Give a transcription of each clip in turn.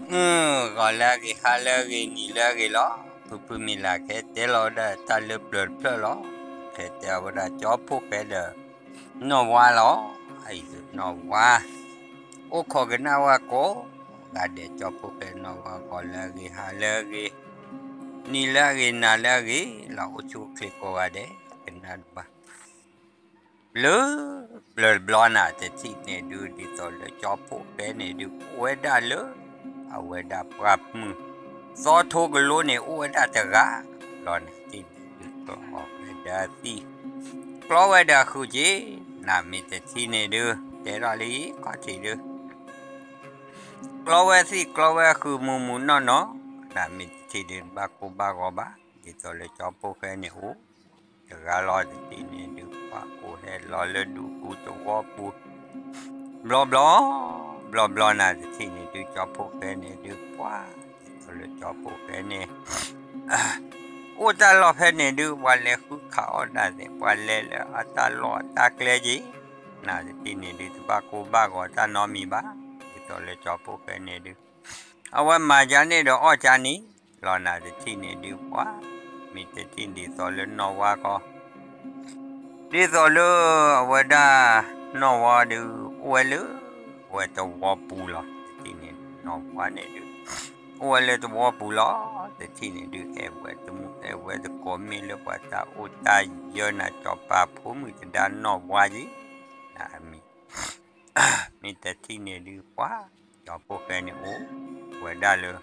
ဂီၤလၢအဂ့ၤ ဟါလၢအဂ့ၤ နံၤလၢအဂ့ၤလီၤ. ဖုဖုမ့ၢ်လၢ်ခဲတဲလီၤဝဲဒၣ်တၢ်လၢပျၢၤတဖျၢၣ်လီၤ. ခဲတဲအီၤဝဲဒၣ်ကၠီဖိဃဲဒီး နီၢ်ဝါလီၤ. အအံၤနီၢ်ဝါ အိၣ်ခိးကနၣ်ဝဲကိးဂၤဒဲး ကၠီဖိဃဲနီၢ်ဝါ ဂီၤလၢအဂ့ၤ ဟါလၢအဂ့ၤ နံၤလၢအဂ့ၤ နၤလၢအဂ့ၤလီၤ. အိၣ်ဆူၣ်အိၣ်ချ့ကိးဂၤဒဲး ကနၣ်တဘၣ် လၢပျၢၤတဘျီနၤ တထံၣ်န့ၣ်ဒုး ဒ်သိးလၢကၠီဖိဃဲန့ၣ်ဒုး အိၣ်ဝဲဒၣ်လၢ အဝဲဒၣ်ပှၢ်မုၢ် သီထိကလိန့ၣ် အိၣ်ဝဲဒၣ်တဂၤ လီၤနၤ တထံၣ်န့ၣ်ဒုး ကျီအီၣ်ဝဲဒီးသံၣ် ကျီဝဲဒီးဃုာ်က့ၤ နၤမ့ၢ်တထံၣ်န့ၣ်ဒုး တဲထီၣ်လံခီၣ်ထံးဒုး ကျီဝဲသံၣ်ကျီဝဲဃုာ်မူးမူးနီၢ်နီၢ် နၤမ့ၢ်တထံၣ်ဒုး တဘၣ်ကိၢ်ဘၣ်ဂီၤဘၣ် ဒ်သိးလၢကၠီဖိဃဲန့ၣ်အိၣ် တဂၤလီၤ တထံၣ်န့ၣ်ဒုး ပှၤအိၣ်ဟဲလီၤလၢဒူပူၤသဝီပူၤ ဘျီဘျီ ဘျီဘျီနၤ တထံၣ်န့ၣ်ဒုး ကၠီဖိဃဲန့ၣ်ဒုး ပှၤ ဒ်သိးလၢကၠီဖိဃဲန့ၣ် အိၣ်တၢ်လီၢ်ဖဲန့ၣ်ဒုး ပှၤလဲၤဃုခးအီၣ်ဒၣ်သ့ၣ် ပှၤလဲၤလၢအတၢ်လီၢ်အတၢ်ကျဲက့ၤ နၤတထံၣ်န့ၣ်ဒုး တဘၣ်ကိၢ်ဘၣ်ဂီၤတၢ်နီတမံၤဘၣ် ဒ်သိးလၢကၠီဖိဃဲန့ၣ်ဒုး အဝဲမၤကၢန့ၣ်ဒီးအီၣ်ကၢန့ၣ် လီၤနၤတထံၣ်န့ၣ်ဒုး ပှၤ မ့ၢ်တထံၣ်ဒ်သိးလၢနီၢ်ဝါခီ ဒ်သိးလၢ အဝဲဒၣ် နီၢ်ဝါဒုး အိၣ်ဝဲလၢ အဝဲသဝီပူၤလီၤ တထံၣ်န့ၣ် နီၢ်ဝါန့ၣ်ဒုး အိၣ်ဝဲလၢသဝီပူၤလီၤ တထံၣ်န့ၣ်ဒုး အဲၣ်ဝဲတမုၣ်အဲၣ်ဝဲတကိး မ့ၢ်လၢပှၤတၢ်အိၣ်တၢ်ယၢနၤ စီၤပၤဖိမုၣ်သဒါနီၢ်ဝါယ့ၤ နၤအမံၤ မ့ၢ်တထံၣ်န့ၣ်ဒုး ပှၤ ကၠီဖိဃဲန့ၣ်အိၣ်ဝဲဒၣ်လၢ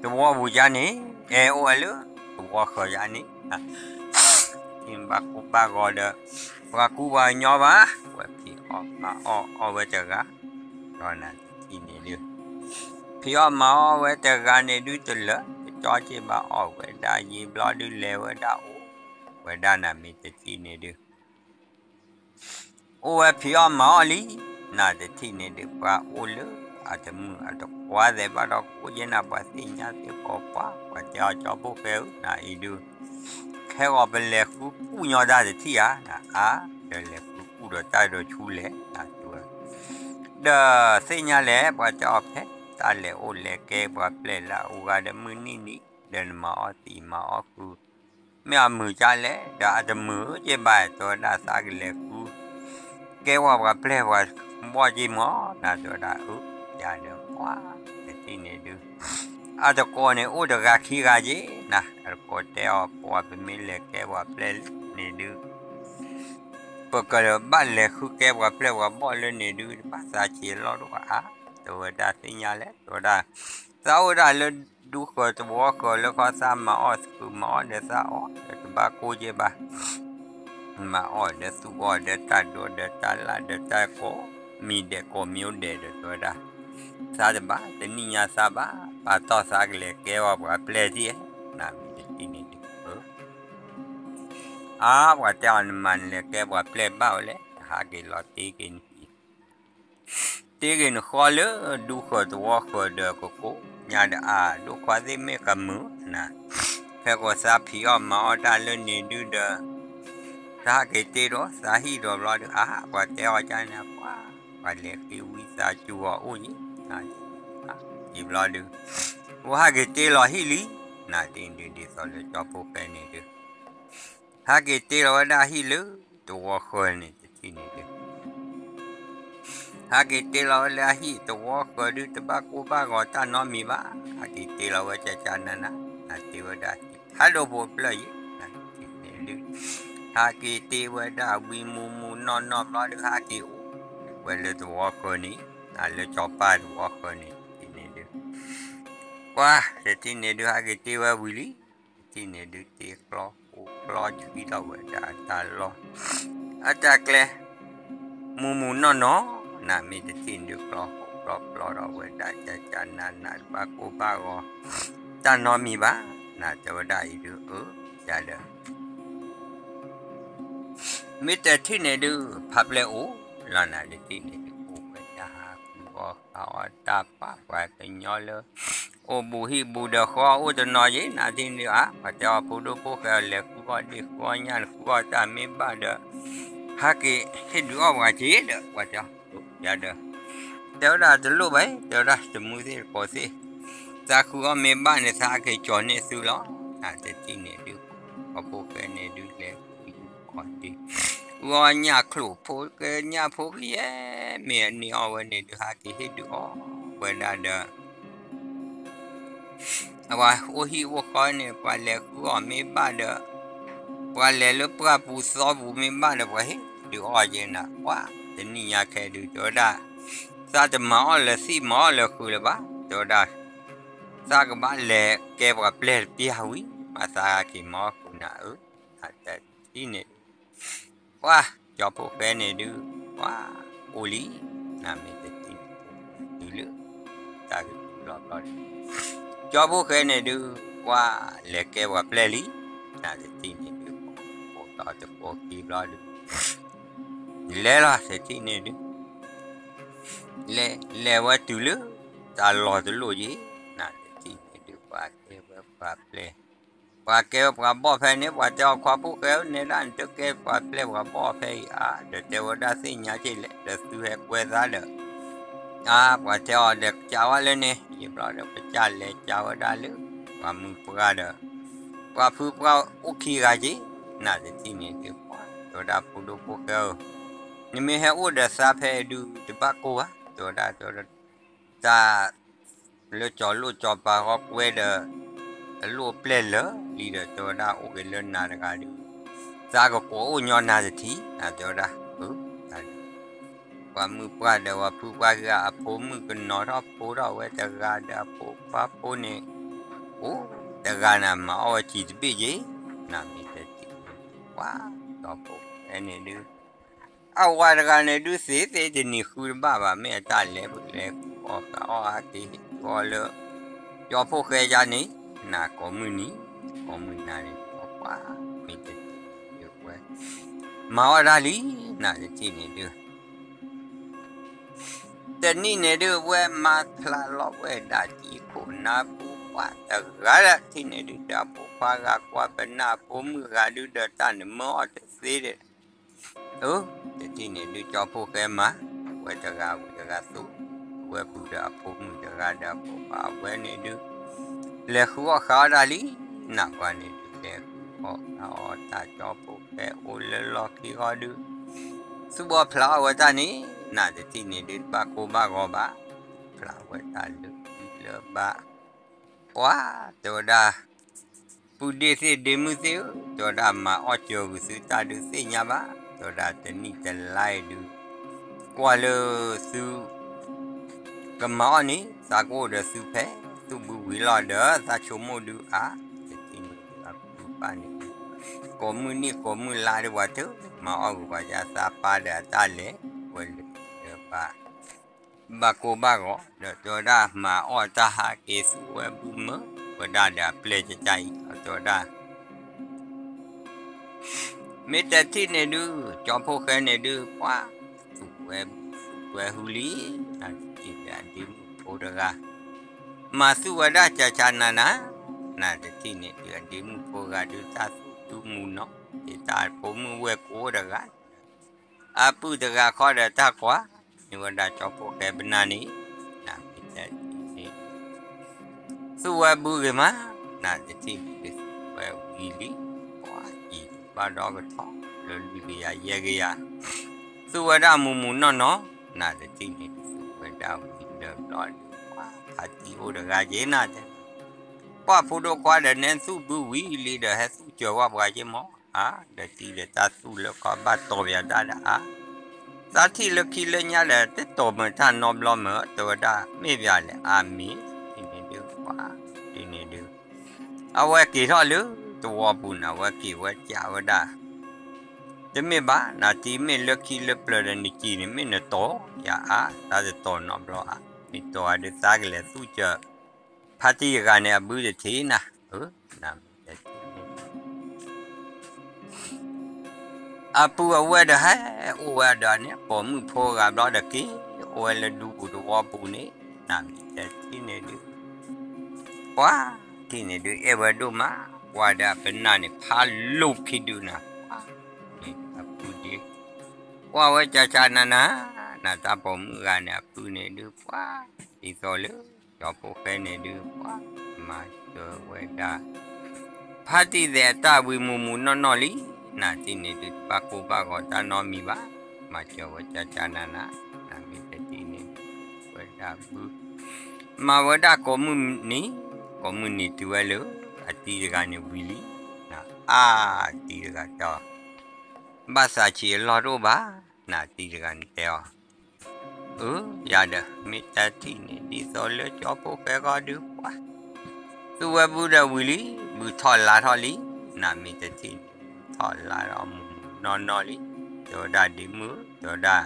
သဝီပူၤယါန့ၣ် အဲၣ်အိၣ်ဝဲလၢ သဝီဃၢၤယါန့ၣ် တထံၣ်န့ၣ်ဘၣ်ကိၢ်ဘၣ်ဂီၤဒီး ပှၤကူပှၤကညီဘၣ် ဝဲဖံးအီၣ်မၤအီၣ်အီၣ်ဝဲတဂၤ ဒီးနၤတထံၣ်န့ၣ်ဒုး ဖံးအီၣ်မၤအီၣ်ဝဲတဂၤန့ၣ်ဒုး တလၢာ်တကၠီက့ၤဘၣ် အီၣ်ဝဲဒၣ်ယံာ်ဘျီဒုး လဲၤဝဲဒၣ်အိၣ်ဝဲဒၣ်နၤ မ့ၢ်တထံၣ်န့ၣ်ဒုး အိၣ်ဝဲဖံးအီၣ်မၤအီၣ်လံ နၤတထံၣ်န့ၣ်ဒုး ပှၤအိၣ်လၢအတမုာ်အတခွါသဲးဘၣ်ဒီး ကိးယဲနၤ ပှၤသ့ၣ်ညါသ့ၣ်ကီးပှၤ ပှၤတဲအီၤကၠီဖိဃဲဧၢ နၤအံၤဒုး ခဲဂီၤပလဲၤဃုကူၣ်ညီတၢ်တထံၣ်ဧါ နၤအါ ဒီးလဲၤဃုကူၣ်ဒီးတၢ်ဒီးဆူလဲၣ် နၤတဲဝဲ ဒီးသ့ၣ်ညါလဲၣ် ပှၤတဲအီၤဖဲ တၢ်လဲၤအိၣ်လဲၤကဲပှၤပျဲၢ်လၢအအိၣ်ဂၤဒီးမုၢ်နံၤနံၤ ဒီးနမၤအီၣ်သံးမၤအီၣ်ဃုာ် မ့ၢ်အမုာ်ကလဲၣ် ဒီးအတမုာ်က့ဘၣ် တဲဝဲဒၣ်သးကလဲၤဃု ကဲဝဲပှၤပျဲၢ်ပှၤဘီၣ်က့မး နၤတဲဝဲဒၣ်အၢ ယၤဒီးပှၤ တထံၣ်န့ၣ်ဒုး အတကိးန့ၣ်အိၣ်တဂၤခံဂၤက့ နၤ အတကိးတဲအီၤ ပှၤပမ့ၢ်လဲၤကဲပှၤပျဲၢ်န့ၣ်ဒုး ပကဘၣ်လဲၤဃုကဲပှၤပျဲၢ်ပှၤဘီၣ်လၢန့ၣ်ဒုး တဘၣ်သးဆံးလီၢ်တအိၣ်ဧါ တဲဝဲဒၣ်သ့ၣ်ညါလဲၣ် တဲဝဲဒၣ် သးအိၣ်ဒၣ်လၢဒူဃၢၤသဝီဃၢၤလၢခီ သးမၤအီၣ်သကုၤမၤအီၣ်ဒီးသးအီၣ် ဒီးတဘၣ်ကိၢ်က့ဘၣ် မၤအီၣ်ဒီးသူၣ်အီၣ်ဒီးတၢ်ဒိဒီးတၢ်လၢ်ဒီးတၢ်ကိးမံၤဒဲးကိးမံၤအိၣ်ဒဲးဒီးတဲဝဲဒၣ် သးတဘၣ်တနံၣ်ညါသးဘၣ် ပာ်တီၢ်သးကလဲၤကဲဝဲပှၤပျဲၢ်ထံၣ် နၤမ့ၢ်တထံၣ်န့ၣ်ဒုး အါ ပှၤတဲအီၤနမၤနလဲၤကဲပှၤပျဲၢ်ဘၣ်ဝဲလဲၣ် ဟးက့ၤလီၤတ့က့ၤနဟံၣ် တ့က့ၤနဃီလၢဒူဃၢၤသဝီဃၢၤဒီးကကိးညါဒီးအါ ဒိၣ်ခွါသ့ၣ်မ့ၢ်ကမုာ်နၤ ဖဲကိးသးဖံးအီၣ်မၤအီၣ်တၢ်လၢန့ၣ်ဒုဒီး သးဟးက့ၤတ့ဒီး သးဟံၣ်ဒီးဘျီဒုးအါ ပှၤတဲအီၤကန့ၣ် ပှၤ ပှၤလဲၤဃ့ဝံသးစူၤအီၤအိၣ်ယံၤ ယံၤဘျီဒုး ပှၤဟးက့ၤတ့လီၤဟံၣ်လံ နၤတ့ဒုးဒ်သိးလၢကၠီဖိဃဲန့ၣ်ဒုး ဟးက့ၤတ့လီၤဝဲဒၣ်ဟံၣ်လၢသဝီဃၢၤန့ၣ်တထံၣ်န့ၣ်ဒုး ဟးက့ၤတ့လီၤဝဲလၢအဟံၣ်သဝီဃၢၤဒုး တဘၣ်ကိၢ်ဘၣ်ဂီၤတၢ်နီတမံၤဘၣ် ဟးက့ၤတ့လီၤဝဲကကနန နၤတ့ဝဲဒၣ်ဟံၣ်ဖးဒိၣ်ဖိအဖျၢၣ်ယံၤ နၤတထံၣ်န့ၣ်ဒုး ဟးက့ၤတ့ဝဲဒၣ်ဝံမူမူနီၢ်နီၢ်ဘျီဒုး ဟးက့ၤအိၣ်ဝဲလၢသဝီဃၢၤန့ၣ် နၤလၢစီၤပၤသဝီဃၢၤန့ၣ်တထံၣ်န့ၣ်ဒုး ပှၤတထံၣ်န့ၣ်ဒုး ဟးက့ၤတ့ဝဲဝံၤလံ တထံၣ်န့ၣ်ဒုးတ့ကျီဃိးကျီဆံးထီၣ်ဝဲဒၣ်အတၢ်လီၢ် အတၢ်ကျဲ မူမူနီၢ်နီၢ် နၤမ့ၢ်တထံၣ်န့ၣ်ဒုးကျီဃိးကျီပျီထီၣ်ဝဲဒၣ် ကကနန တဘၣ်ကိၢ်ဘၣ်ဂီၤ တၢ်နီတမံၤဘၣ် နၤတဲဝဲဒၣ်အံၤဒုးအၢ ယၤဒီး မ့ၢ်တထံၣ်န့ၣ်ဒုး ဖးပျဲၢ်အိၣ်လီၤ နၤတထံၣ်န့ၣ်ဒုး အိၣ်ဝဲဒၣ်ဟးဃုအီၣ်ဃုအီတၢ်ပာ်ပှၤကညီလၢ အိၣ်ဘူးဟံၣ်ဘူးဒီးဃီအိၣ်တနီၤယံၤ နၤတထံၣ်န့ၣ်ဒုးအါ ပှၤတဲအီၤဖိဒိၣ်ဖိၣ်ဃဲအီၤလဲၤဃုအီၣ်ဒ့ၣ်ဃုအီၣ်ညၣ်န့ၣ် ဃုအီၣ်တၢ်မ့ၢ်ဘၣ်ဒီး ဟးက့ၤဟ့ၣ်ဒုးအီၣ်ပှၤက့ၤဒီး ပှၤတဲအီၤ ယၤဒီး တဲဝဲဒၣ်တလိၣ်ဘၣ်, တဲဝဲဒၣ်တမူသ့ၣ်တကိးသ့ၣ်, သးဃုအီၣ်မ့ၢ်ဘၣ်န့ၣ် သးက့ၤကၠီၤန့ၢ်သုလီၤ. နတထံၣ်န့ၣ်ဒုး, ပှၤဖိၣ်ဃဲန့ၣ်ဒုးလဲၤဃုအီၣ်ဒုး, ဃုအီၣ်ညၣ်ချိၣ်ဖိကညၣ်ဖိကယဲၢ်မ့ၢ်အန့ၢ်အီၣ်ဝဲန့ၣ်ဒုး ဟးက့ၤဟ့ၣ်ဒုးအီၣ်ဝဲဒၣ်ဒီး ပှၤအိၣ်ဟံၣ်အိၣ်ဃီန့ၣ် ပှၤလဲၤဃုအီၣ်မ့ၢ်ဘၣ်ဒီး, ပှၤလဲၤလၢပှၢ်ပူၤသီပူၤမ့ၢ်ဘၣ်ဒီး ပှၤဟ့ၣ်ဒုးအီၣ်က့ၤနၤ, ပှၤတနံၣ်ညါခဲဒုး တဲဝဲဒၣ်, သးတမၤအီၣ်လၢၤသံမၤအီၣ်လၢၤဃုာ်လၢၤဘၣ်, တဲဝဲဒၣ်, သးကဘၣ်လဲၤကဲပှၤပျဲၢ်တပျၢ်ဝံၤ မၤသးက့ၤမၤအီၣ်ဃုာ်နၤဧၢ, နတထံၣ်န့ၣ် ပှၤကၠီဖိၣ်ဃဲန့ၣ်ဒုး, ပှၤအိၣ်လံ, နမ့ၢ်တထံၣ်န့ၣ် တုၤလၢ တၢ်ကတုၤလီၤဘျီဒုး, ကၠီဖိၣ်ဃဲန့ၣ်ဒုး, ပှၤလဲၤကဲပှၤပျဲၢ်လံ, နတထံၣ်န့ၣ်ဒုး, ကိးတီၤတကိးခံဘျီဒုး, လဲၤလီၤတထံၣ်န့ၣ်ဒုး, လဲၤလဲၤဝဲတုၤလၢ တၢ်လီၢ်တလိၣ်ယ့ၤ, နတထံၣ်န့ၣ်ဒုး ပှၤကဲဝဲပှၤပျဲၢ် ပှၤကဲဝဲပှၤဘီၣ်ဖဲန့ၣ် ပှၤတဲအီၤခွါဖိၣ်ဃဲဧၢ နဲဒၣ်နတကဲပှၤပျဲၢ်ပှၤဘီၣ်ဖဲအံၤဧါ, ဒီးတဲဝဲဒၣ်သ့ၣ်ညါက့ၤလဲၣ် ဒီးသုဟဲကွဲသးဒီး, အါ ပှၤတဲအီၤဒီးကးဝဲလၢန့ၣ် ယံၤဘျီဒီး ပကလဲၤကးဝဲဒၣ်လၢ ပှၤမုၢ်ပှၢ်ဒီး ပှၤဖုပှၢ်အိၣ်ခံဂၤက့ၤ, နတထံၣ်န့ၣ်ဒုး ပှၤတဲဝဲဒၣ်ဖိဒိၣ်ဖိၣ်ဃဲဧၢ, နမ့ၢ်ဟဲအိၣ်ဒီးသးဖဲအံၤဒုး တဘၣ်ကိၢ်ဘၣ်, တဲဝဲဒၣ် တဲဝဲဒၣ် တၢ် လၢကၠီၤလိၣ်ကၠီၤပၤဃီကွဲဒီး အလိၣ်ပျဲၢ်လၢာ်လံဒီး တဲဝဲဒၣ်အိၣ်က့ၤလၢနၤတဂၤဒုး, သးကကိးအိၣ်ညီနၤတထံၣ်, နတဲဝဲဒၣ်, ပှၤမုၢ်ပှၢ်ဒီးပှၤဖုပှၢ်ဂ့ၤ အဖိမုၣ်ကနီၤထီၣ်ဖိထီၣ်ဝဲတဂၤဒီးအဖိခွါဖိန့ၣ်, အိၣ်တဂၤနၤမၤအီၣ်ဝဲစံးတဘ့ၣ်က့ၤ, နမ့ၢ်တထံၣ်န့ၣ်, ပှၤကၠီဖိၣ်ဃဲန့ၣ်ဒုး အဝၤတဂၤန့ၣ်ဒုးသ့သ့တနံၤဃုတဘၣ်ဘၣ် မ့ၢ်အတၢ်လဲၤလဲၤဃုအီၣ်ဃုအီၣ်ဟးက့ၤဟ့ၣ်ဃုအီၣ်လၢ ကၠီဖိၣ်ဃဲယါန့ၣ်, နကိးမုၢ်နံၤ, ကိးမုၢ်နၤန့ၣ် ပှၤမ့ၢ်တထံၣ်န့ၣ်ဒုးဝဲ မၤအီၣ်တၢ်လံ, နတထံၣ်န့ၣ်ဒုး တနံၣ်န့ၣ်ဒုး ဝဲမၤဖျါလီၤဝဲဒၣ်တံခိၣ်နါပူၤပှၤတဂၤဒီး တထံၣ်န့ၣ်ဒုး တၢ်ဖိခွါဂၤကွၢ်ပနၢ်ဖိမုၣ်ဂၤဒုးဒီးတၢ်န့ၣ်မၢအီၣ်တသ့ဒီး, အၢ, တထံၣ်န့ၣ်ဒုး ကၠီဖိၣ်ဃဲမၤ, ဝဲတဂၤဝံၤတဂၤသူ, ဝဲပုၢ်ဒီးအဖိမုၣ်တဂၤဒီးအဖိခွါအဝဲန့ၣ်ဒုး လဲၤဃုအီၣ်ဃုအီၣ်တၢ်လံ, နပှၤန့ၣ်ဒုး လဲၤဃုအီၣ်ဃုအီၣ်တၢ် ကၠီဖိၣ်ဃဲအိၣ်လၢလီၢ်ခံဂီၤဒုး သူၣ်ဘီဖျးအီၣ်ဝဲတၢ်န့ၣ်, နတထံၣ်န့ၣ်ဒုး တဘၣ်ကိၢ်ဘၣ်ဂီၤဘၣ်, ဖျးဝဲတၢ်လၢခံလၢဘၣ်, ပှၤတဲဝဲဒၣ်, ပုၢ်ဒ့ၣ်သ့ၣ်ဒ့မုၣ်သ့ၣ်ဧၢ, တဲဝဲဒၣ်မၤအီၣ်စၢၤကွံာ်သုတၢ်ဒုးသ့ၣ်ညါဘၣ်, တဲဝဲဒၣ်တနံၣ်တလါအံၤဒုး ကွၢ်လၢသု ကမၤအီၣ်န့ၣ် သးကအိၣ်ဒီးသုဖဲ သူၣ်ဘုဝံၤလီၤဒီး သးဆိကမိၣ်ဒုးအါ, တထံၣ်န့ၣ်ဒုးအပုၢ်ပၢ်န့ၣ် ကိးမုၢ်နံၣ်ကိးမုၢ်လါဒုးပှၤတမၤအီၣ်ဂ့ၤပှၤယါ သးပၢ်ဒီးအတၢ်လဲၤဝဲလၢလၢဘၣ် ဘၣ်ကိၢ်ဘၣ်ဂီၤ ဒီးတဲဝဲဒၣ်မၤအီၣ်တၢ်ဟးက့ၤသူၣ်ဝဲဘုမၢ ဝဲဒၣ်ဒီးအပျဲၢ်ကကါအံၤ တဲဝဲဒၣ် မ့ၢ်တထံၣ်န့ၣ်ဒုး ကၠီဖိၣ်ဃဲန့ၣ်ဒုး ပှၤသူၣ်ဝဲ သူၣ်ဝဲဟူလံ, နတထံၣ်ဒီးအဒ့မုၣ်ဖိတဂၤ မၤသူၣ်ဝဲဒၣ်ကကါနၤနၤ, နတထံၣ်န့ၣ်ဒုး အဒ့မုၣ်ဖိဂၤဒုး တၢ်သူၣ်ဒုးမူနီၤ ဒ်တၢ်ဖိမုၣ်ဝဲၢ်ကိးတဂၤ အပုၢ်တဂၤခီဒီးတၢ်ကွၢ် မ့ၢ်ဝဲဒၣ်ကၠီဖိၣ်ဃဲပနၢ်န့ၣ် နမ့ၢ်တထံၣ်န့ၣ် သူၣ်ဝဲဘုဂ့ၤမး, နတထံၣ်န့ၣ်ဒုး သူၣ်ဝဲဝံၤလံ, ပှၤအံၤဘၣ်ဒီကထီၣ် လၢလွံၢ်ကယၤယဲၢ်ကယၤ, သူၣ်ဝဲဒၣ်မူမူနီၢ်နီၢ်, နတထံၣ်န့ၣ်ဒုး သူၣ်ဝဲဒၣ်ဝံၤလၢဘျီဒုး ပှၤဖါတံၢ်အိၣ်တဂၤက့ၤနၤတဲ ပှၤဖိဒိၣ်ခွါဒီးနဲသူၣ်ဘုဝံၤလံဒီး ဟဲသူၣ်စၢၤဝဲပှၤက့ၤမး, အါ ဒီးတံၢ်ဒီးတၢ်သူၣ်လၢခီဘၣ်တီၢ်ပၠးတၢ်ဒီးအါ, သးထံၣ်လၢခံလၢညါဒီး တတီၢ်မုာ်တၢ်နီတဘျီမုာ် တဲဝဲဒၣ် မ့ၢ်ပၠးလဲၣ် အါမ့ၢ် တထံၣ်န့ၣ်ဒုး ပှၤ တထံၣ်န့ၣ်ဒုး အဝဲက့ၤထီၣ်လၢသဝီပူၤန့ၣ် အဝဲက့ၤဝဲကးဝဲဒၣ် တမ့ၢ်ဘၣ် နတံၢ်မ့ၢ်လၢခံလၢပျၢၤဒီးနစံးန့ၣ် မ့ၢ်နတီၢ်ယၤအါ တၢ်တတီၢ်နီတဘျီဧါ, မ့ၢ်တီၢ်အါဒုးသးကလဲၤသူၣ်စၢၤ ဖါတံၢ်တဂၤန့ၣ် အဘုတထံးနၤ, အၢ နမ့ၢ်တထံၣ်န့ၣ် အပုၢ်အဝဲၢ်ဒီးဟဲအိၣ်ဝဲဒီးန့ၣ် ပိာ်မုၣ်ဖိဂၤဘျီဒီးက့ၤ အိၣ်ဝဲလၢဒူပူၤသဝီပူၤန့ၣ် နမ့ၢ်တထံၣ်န့ၣ်ဒုး ပှၤထံၣ်န့ၣ်ဒုး အဲၣ်ဝဲဒိၣ်မး ပှၤဒီးအပနၢ်န့ၣ် ဖးလိာ်ခံဒုးနၤ ပှၤန့ၣ်အပုၢ်ဒ့ ကွၢ်ဝဲကကနၤနၤ နတၢ်ပိာ်မုၣ်ဂၤန့ၣ် အပုၢ်န့ၣ်ဒုးပှၤ, ဒ်သိးလၢ ကၠီဖိၣ်ဃဲန့ၣ်ဒုးပှၤ, မၤစၢၤဝဲဒၣ် ဖါတံၢ်သဲးအတၢ်ဝံၤမူးမူးနီၢ်နီၢ်လံ, နတံၢ်န့ၣ်ဒုးတဘၣ်ကိၢ်ဘၣ်ဂီၤတၢ်နီတမံၤဘၣ်, မၤစၢၤဝဲကၠၢ်ကၠၢ်နးနး, နမ့ၢ်တထံၣ်န့ၣ်ဒုး ဝဲဒၣ်ဘု မၤဝဲဒၣ်ကိးမုၢ်နံၤ, ကိးမုၢ်နံၤတုၤဝဲလၢ အတံၢ်တဂၤန့ၣ်ဝံၤလံ, နအါတံၢ်တဂၤတဲအီၤ, ဘၣ်သးဆံးအလီၢ်တအိၣ်ဘၣ်, နတံၢ်တဂၤန့ၣ်တဲအီၤ အၢ ယၤဒီး မ့ၢ်တထံၣ်န့ၣ် ဒ်သိးလၢကၠီဖိၣ်ဃဲဃီဒုးပှၤ, သူဝဲဘုဒီးဝံၤလံ, ဘုထီၣ်လါထီၣ်လံ, နမ့ၢ်တထံၣ်န့ၣ် ထီၣ်လါဒီးမူးမူးနီၢ်နီၢ်လံ, တဲဝဲဒၣ်ဒ့မုၣ်ဧၢ, တဲဝဲဒၣ်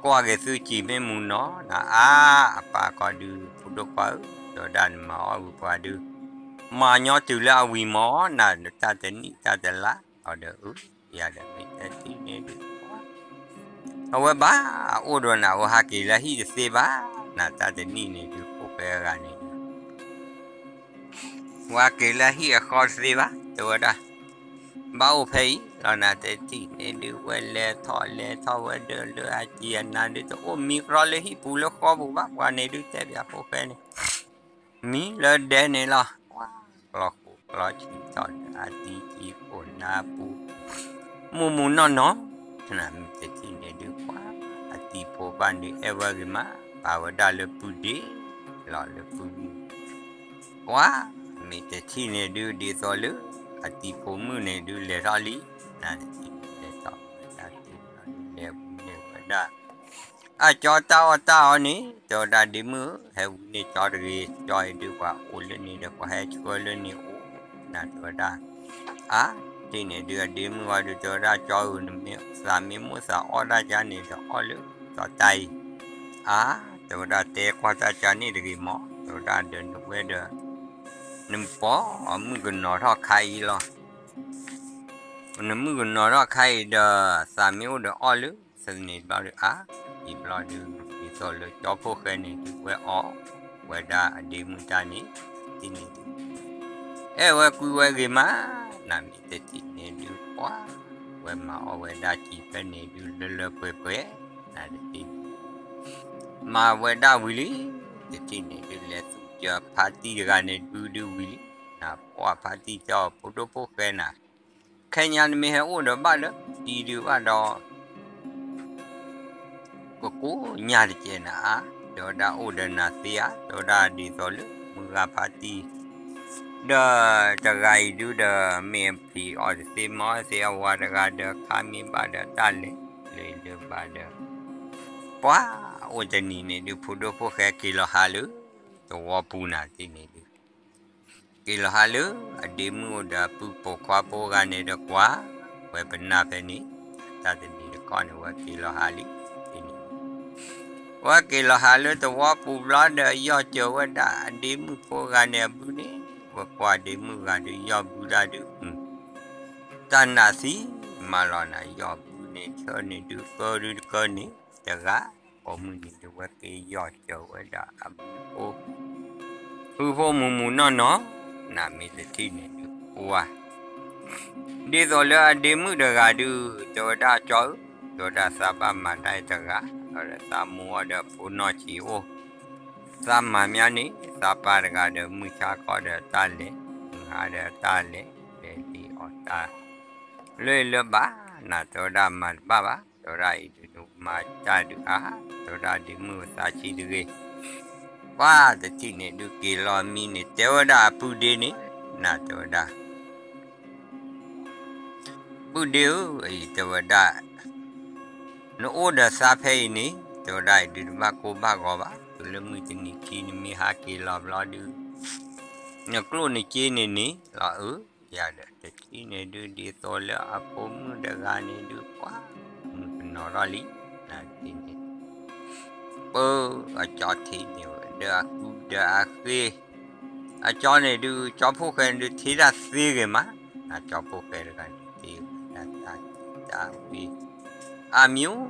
ကွၢ်က့ၤသုစံးမ့ၢ်မူးနီၢ်, နအါအပၢ်ဃီဒုး ဖိဒိၣ်ခွါဧၢ, တဲဝဲဒၣ်နမၤအီၣ်ဂ့ၤပှၤဒုး, မၤညီတုၤလၢအဝံၤမၢ်, နတၢ်တနံၣ်တၢ်တလါ, အီၤဒီးအၢ ယၤဒီးမ့ၢ်တထံၣ်န့ၣ်ဒုး အဝဲဘၣ်အိၣ်ဒီးနၤ အဝဲဟးက့ၤလၢဟံၣ်တသ့ဘၣ်, နတၢ်တနံၣ်န့ၣ်ဒုး ဖိၣ်ဃဲအဂၤန့ၣ်ဒုး ဝဲက့ၤလၢဟံၣ်အဃီတသ့ဘၣ်, တဲဝဲဒၣ် ဘၣ်အိၣ်ဖဲအံၤလီၤ, နတထံၣ်န့ၣ်ဒုး ဝဲလဲၤထီၣ်လဲၤထီၣ်ဝဲဒီးလၢအစံာ်အနါဒုး တအိၣ်မံကြီလၢဟံၣ်ပူၤလၢဃီပူၤဘၣ်, ပှၤန့ၣ်ဒုးတဲပၠးဖိၣ်ဃဲန့ၣ် မံလၢဒဲန့ၣ်လီၤ, ကျီဃိးကျီဆံထီၣ်ဒီးအတံၤကံကိၢ်နါပူၤ, မူးမူးနီၢ်နီၢ်, နမ့ၢ်တထံၣ်န့ၣ်ဒုးပှၤ, အတံၤဖိဘၣ်ဒုးအဲၣ်ဝဲဂ့ၤမး, ပာ်ဝဲဒၣ်လၢပုၢ်ဒ့လီၤလၢပုၢ်မုၣ်, ပှၤ, မ့ၢ်တထံၣ်န့ၣ်ဒုး ဒ်သိးလၢ အတံၤဖိမုၣ်န့ၣ်ဒုးလဲၤထီၣ်လံ, နတထံၣ်န့ၣ်လဲၤထီၣ်ဝဲဒၣ်တ့ၢ်လီၤဒုး လဲၤဝံၤန့ၢ်ဝဲဒၣ် အကၠီတၢ်အီၣ်တၢ်အီန့ၣ် တဲဝဲဒၣ်ဒ့မုၣ်ဧၢ, ဟဲဝံၤန့ၢ်ကၠီတဂ့ၤ, ကၠီအံၤဒုးပှၤအိၣ်လၢန့ၣ်ဒီး ပှၤဟဲဆှၢလၢန့ၣ်အိၣ်, နတဲဝဲဒၣ်, အါ, တထံၣ်န့ၣ်ဒုးအဒ့မုၣ်အီၤဒုး တဲဝဲဒၣ်ကၠီဧၢ, နမ့ၢ်သးမ့ၢ်မိၣ်သးအီၣ်တၢ်ကါန့ၣ်ဒီး အီၣ်လၢကၠီတၢ်အံၤ, အါ, တဲဝဲဒၣ်တဲကွၢ်တၢ်ကါန့ၣ်တဂ့ၤမး, တဲဝဲဒၣ်ဒီးနဝဲဒီး နပိာ်မုၣ်ကနီၤထီၣ်ခါအံၤလီၤ နမုၣ်ကနီၤထီၣ်ခါအံၤဒီး သးမ့ၢ်အိၣ်ဒီးအီၣ်လၢသန့ၤဘျီဒုးအါ, အံၤဘျီဒုး ဒ်သိးလၢကၠီဖိၣ်ဃဲန့ၣ်ဒုး ဝဲအီၣ်ဝဲဒၣ်အဒ့မုၣ်တၢ်န့ၣ်, တထံၣ်န့ၣ်ဒုး အဲၣ်ဝဲကွံဝဲဂ့ၤမး, နမ့ၢ်တထံၣ်န့ၣ်ဒုးပှၤ, ဝဲမၤအီၣ်ဝဲဒၣ်စံာ်ဖဲန့ၣ်ဒုးလၢလၢပှဲၤပှဲၤ, နတထံၣ်န့ၣ် မၤဝဲဒၣ်ဝံၤလံ, တထံၣ်န့ၣ်ဒုးလဲၤသူၣ်စၢၤဖါတံၢ်တဂၤန့ၣ်ဒုးဒုးဝံၤလံ, နပှၤဖါတံၢ်တဲအီၤဖိဒိၣ်ဖိၣ်ဃဲနၤ, ခဲညါနမ့ၢ်ဟဲအိၣ်ဒီးဘၣ်ဒီး တံၤဒုးဘၣ်ဒီး ကကိးညါတကဲးနၤဧါ, တဲဝဲဒၣ်အိၣ်ဒီးနၤသ့ဧါ, တဲဝဲဒၣ်ဒ်သိးလၢမုၢ်ဂၤဖါတံၢ် ဒီးတဂၤအံၤဒုးဒီး မ့ၢ်အဖံးအီၤတသ့မၤအီၤတသ့ အဝၤတဂၤဒီး ခါမ့ၢ်ဘၣ်ဒီးတၢ်လဲၤ လၢလၢဘၣ်ဒီး ပှၤအိၣ်တနံၤန့ၣ်ဒုး ဖိဒိၣ်ဖိၣ်ဃဲက့ၤလီၤဟးလၢ သဝီပူၤနၤတထံၣ်န့ၣ်ဒုး က့ၤလီၤဟးလၢအဒ့မုၣ်အိၣ်ဒီးအပုၢ်ပိာ်ခွါဖိဂၤန့ၣ်ဒီးကွၢ်, ဝဲပနၢ်ဖဲန့ၣ်, တၢ်တနံၤတခီန့ၣ် ဝဲက့ၤလီၤဟးလံ, တနံၤ ဝဲက့ၤလီၤဟးလၢသဝီပူၤဘျီဒီး ယီၢ်စၢၤဝဲဒၣ်အဒ့မုၣ်ဖိဂၤန့ၣ်အဘုန့ၣ်, ဝဲကွၢ်ဒ့မုၣ်ဂၤဒုးယီၢ်ဘုဒၣ်ဒုး တၢ်နးသံမးလီၤနၤ, ယီၢ်ဘုန့ၣ်ဆၢန့ၣ်ဒုးကၢဒုးတကၢန့ၣ်, တဂၤ, ပိာ်မုၣ်န့ၣ်ဒုးဝဲက့ၤယီၢ်စၢၤဝဲဒၣ်အဘုဖိ, ဘုဖိမူးမူးနီၢ်နီၢ်, နမ့ၢ်တထံၣ်န့ၣ်ဒုးပှၤ ဒ်သိးလၢအဒ့မုၣ်တဂၤဒုး တဲဝဲဒၣ်ကၠီဧၢ, တဲဝဲဒၣ်သးဘၣ်မၤတၢ်အံၤတဂၤ, ဒီးသးမူအီၤဒီးဖိနီၢ်ဆံးအိၣ်, သးမၤမးန့ၣ် သးပၢ်တဂၤဒီးမုၢ်ဆါခီဒီးတၢ်လဲၤ, မုၢ်ဟါဒီးတၢ်လဲၤ, လဲၤဒ်အီၤတၢ် လၢလၢဘၣ်, နတဲဝဲဒၣ်မၤတဘၣ်ဘၣ်, တဲဝဲဒၣ်အံၤဒုးနမၤတၢ်ဒုးအါ, တဲဝဲဒၣ်ဒ့မုၣ်သးဆံးတဂ့ၤ, ပှၤတထံၣ်န့ၣ်ဒုးက့ၤလီၤမံန့ၣ် တဲဝဲဒၣ်အပုၢ်ဒ့န့ၣ်, နတဲဝဲဒၣ် ပုၢ်ဒ့ဧၢ, အံၤတဲဝဲဒၣ်, နအိၣ်ဒီးသးဖဲအံၤန့ၣ်, တဲဝဲဒၣ်အံၤဒုးတဘၣ်ကိၢ်ဘၣ်ဂီၤဘၣ်, တုၤလၢမုၢ်တနံၤခံနမ့ၢ်ဟးက့ၤလီၤဘျီဒုး, နကျိၣ်နစ့န့ၣ်န့ၣ်လီၤဧၢ, ယၤဒီးတထံၣ်န့ၣ်ဒုးဒ်သိးလၢအဖိမုၣ်တဂၤန့ၣ်ဒုးပှၤ, မုၣ်ကနီၤထီၣ်လံ, နထံၣ်န့ၣ် ပၢအကၠီထံၣ်န့ၢ်ဝဲဒီးအကူဒီးအဃ့, အကၠီန့ၣ်ဒုး ကၠီဖိၣ်ဃဲန့ၣ်ဒုးထံၣ်တၢ်သ့ဂ့ၤမး, အကၠီဖိၣ်ဃဲတဂၤန့ၣ်ထံၣ်ဝဲဒၣ်တၢ်သံတၢ်ဝံ, အမျိုး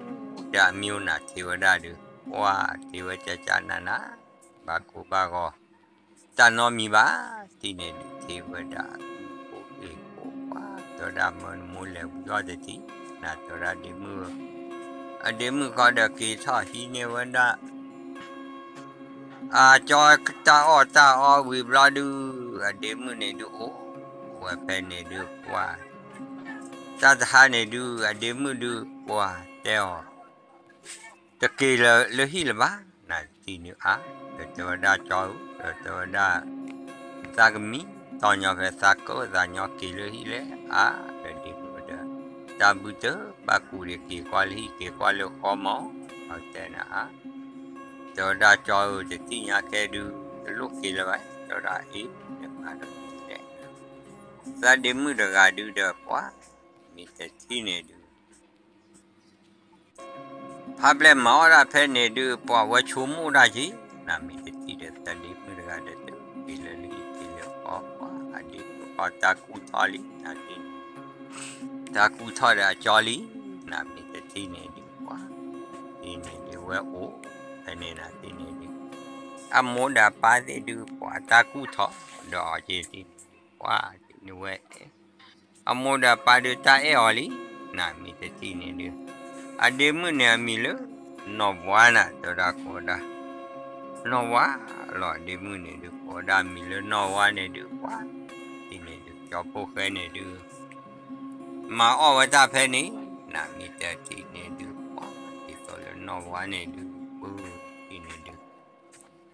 ဒီးအမျိုးနၤထံၣ်ဝဲဒၣ်ဒုး, ပှၤထံၣ်ဝဲကၠၢ်ကၠၢ်နးနး, ဘၣ်ကိၢ်ဘၣ်ဂီၤ, တၢ်နီတမံၤဘၣ်, တထံၣ်န့ၣ်ဒုးထံၣ်ဝဲဒၣ်အကူဖိအ့ၣ်ဖိပှၤ, တဲဝဲဒၣ်မၢနမိၢ်လဲၤဝံၤအီၣ်တထံၣ်, နတဲဝဲဒၣ်ဒ့မုၣ်ဧၢ အဒ့မုၣ်ဃီဒီးက့ၤထီၣ်ဟံးန့ၢ်ဝဲဒၣ် အကၠီတၢ်အီၣ်တၢ်အီဝံၤဘျီဒုး အဒ့မုၣ်န့ၣ်ဒုးအိၣ်ဝဲဖဲန့ၣ်ဒုးပှၤ တၢ်တဟါန့ၣ်ဒုး အဒ့မုၣ်ဒုးပှၤတဲအီၤ တက့ၤလၢဟံၣ်လၢၤဘၣ် နတထံၣ်န့ၣ်အါ ဒီးတဲဝဲဒၣ်ကၠီဧၢ ဒီးတဲဝဲဒၣ် သးကမံ တီၢ်ညီဖဲသးကၢၣ်သးညီက့ၤလၢဟံၣ်လဲၣ် အါ ဒီးဒ့မုၣ်ဒီး တၢ်ဘုတၢ်ဘၣ်ကူးဒီးက့ၤကွၢ်လၢဟံၣ် က့ၤကွၢ်လၢဃီမး အတဲနၤအါ တဲဝဲဒၣ်ကၠီဧၢ တသ့ၣ်ညါခဲဒုး တလိၣ်က့ၤလၢၤဘၣ် တဲဝဲဒၣ်အ့ၣ် နမၤဒီးလဲၣ် သးဒ့မုၣ်တဂၤဒုးဒီးပှၤ မ့ၢ်တထံၣ်န့ၣ်ဒုး ဖးဘျဲၣ်မၤအီၣ်ဒၣ်ဖဲန့ၣ်ဒုး ပှၤဝဲဆိကမိၣ်ဒၣ်က့ၤ နမ့ၢ်တထံၣ်ဒီးသးဒ့မုၣ်တဂၤဒီးတက့ၤလၢလၢဟံၣ်က့ၤလၢဃီပှၤ အဒ့မုၣ်ဃီတၢ်ကူၣ်ထီၣ်လံ နတထံၣ်န့ၣ် တၢ်ကူၣ်ထီၣ်ဒီးအကၠီလံ နမ့ၢ်တထံၣ်န့ၣ်ဒုးပှၤ တထံၣ်န့ၣ်ဒုးဝဲအိၣ် ဖဲန့ၣ်နတထံၣ်န့ၣ်ဒုး အမိၢ်ဒီးအပၢ်သ့ၣ်ဒုး ပှၤတၢ်ကူၣ်ထီၣ်ဒီးအီၤက့ၤတထံၣ်န့ၣ်ဒုး ပှၤတထံၣ်န့ၣ်ဝဲအဲၣ် အမိၢ်ဒီးအပၢ်ဒုးတၢ်အဲၣ်အီၤလံ နမ့ၢ်တထံၣ်န့ၣ်ဒုး အဒ့မုၣ်န့ၣ်အမံၤလၢ နီၢ်ဝါနၤ တဲဝဲဒၣ်ကိးဝဲဒၣ် နီၢ်ဝါလီၤ အဒ့မုၣ်န့ၣ်ဒုး ကိးဝဲဒၣ်အမံၤလၢနီၢ်ဝါန့ၣ်ဒုး ပှၤ တထံၣ်န့ၣ်ဒုး ကၠီဖိၣ်ဃဲန့ၣ်ဒုး မၤအီၣ်ဝဲတၢ်ဖဲန့ၣ် နမ့ၢ်တထံၣ်န့ၣ်ဒုး ပှၤ ဒ်သိးလၢနီၢ်ဝါန့ၣ်ဒုး ပှၤတထံၣ်န့ၣ်ဒုး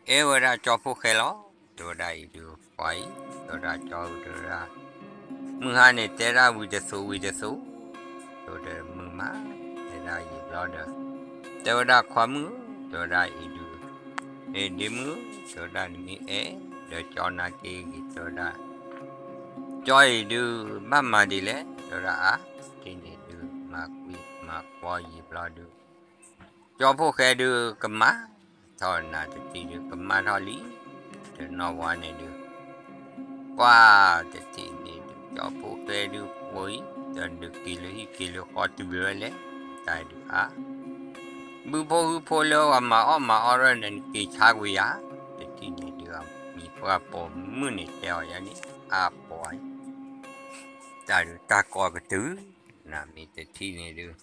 အဲၣ်ဝဲဒၣ်ကၠီဖိၣ်ဃဲလီၤ တဲဝဲဒၣ်အံၤဒုး ပှၤအံၤ တဲဝဲဒၣ်ကၠီဧၢ တဲဝဲဒၣ် မုၢ်ဟါန့ၣ် တဲဒၣ်ဝံၤတသိးဝံၤတသိး တဲဝဲဒၣ်မုၢ်မး တဲဒၣ်ယံာ်ဘျီဒီး တဲဝဲဒၣ်ခွါမုၣ် တဲဝဲဒၣ်အံၤဒုး ဒ့မုၣ် တဲဝဲဒၣ်နမ့ၢ်အဲၣ် ဒီးကၠီနာ်က့ဂ့ၤ တဲဝဲဒၣ် ကၠီအံၤဒုး ဘၣ်မၤဒ်လဲၣ် တဲဝဲဒၣ်အါ တထံၣ်န့ၣ်ဒုး မၤကွံမၤကွီယံာ်ဘျီဒုး ကၠီဖိၣ်ဃဲဒုးကမၣ်ထီၣ် နတထံၣ်ဒုးကမၣ်ထီၣ်လံ ဒီးနီၢ်ဝါန့ၣ်ဒုး ပှၤတထံၣ်န့ၣ်ဒုး ကၠီဖိၣ်ဃဲဒုးပှၤအံၤ ဒီးနက့ၤလၢဟံၣ်က့ၤလၢဃီတုၤလၢလဲၣ် တၢ်ဒုးအါ ဘုဖိဟုဖိလၢပှၤမၤအီၣ်မၤအီရၢၢ်န့ၣ် နက့ၤဆါကွံာ်ယၤ တထံၣ်န့ၣ်ဒုး အမံၤပှၢ်ပိာ်မုၣ်န့ၣ်တဲအီၤယၤန့ၣ် အါပှၤအံၤ တၢ်ဒုးတၢ်ကီကတုၤ နမ့ၢ်တထံၣ်န့ၣ်ဒုး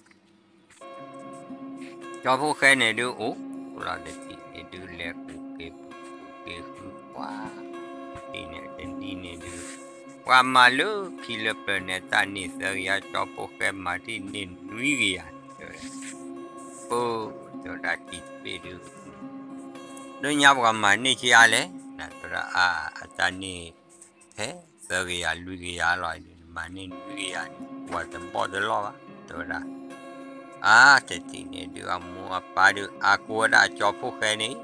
ကၠီဖိၣ်ဃဲန့ၣ်ဒုးအိၣ်လီၤ တထံၣ်န့ၣ်ဒုး လဲၤကူးက့ၤကူးက့ၤဃုကွၢ် တထံၣ်န့ၣ်တနံၤန့ၣ်ဒုး ပှၤမၤလၢခံလၢပျၢၤန့ၣ် တၢ်န့ၢ်သၢကယၤ ကၠီဖိၣ်ဃဲမၤတ့ၢ်န့ၢ်နွံကယၤ တဲဝဲဒၣ် ပၢ် တဲဝဲဒၣ်တံၤတဘ့ၣ်ဒုး ဒိၣ်ညါပှၤမၤန့ၢ်က့ၤအါလဲၣ် နတဲဝဲဒၣ်အါ အတၢ်န့ၢ် ဖဲသၢကယၤလွံၢ်ကယၤလီၤ နမၤန့ၢ်နွံကယၤန့ၣ် ပှၤတဘီၣ်တလီၢ်ဘၣ် တဲဝဲဒၣ် အါ တထံၣ်န့ၣ်ဒုး အမိၢ်အပၢ်ဒုး အါကိးဝဲဒၣ်ကၠီဖိၣ်ဃဲန့ၣ်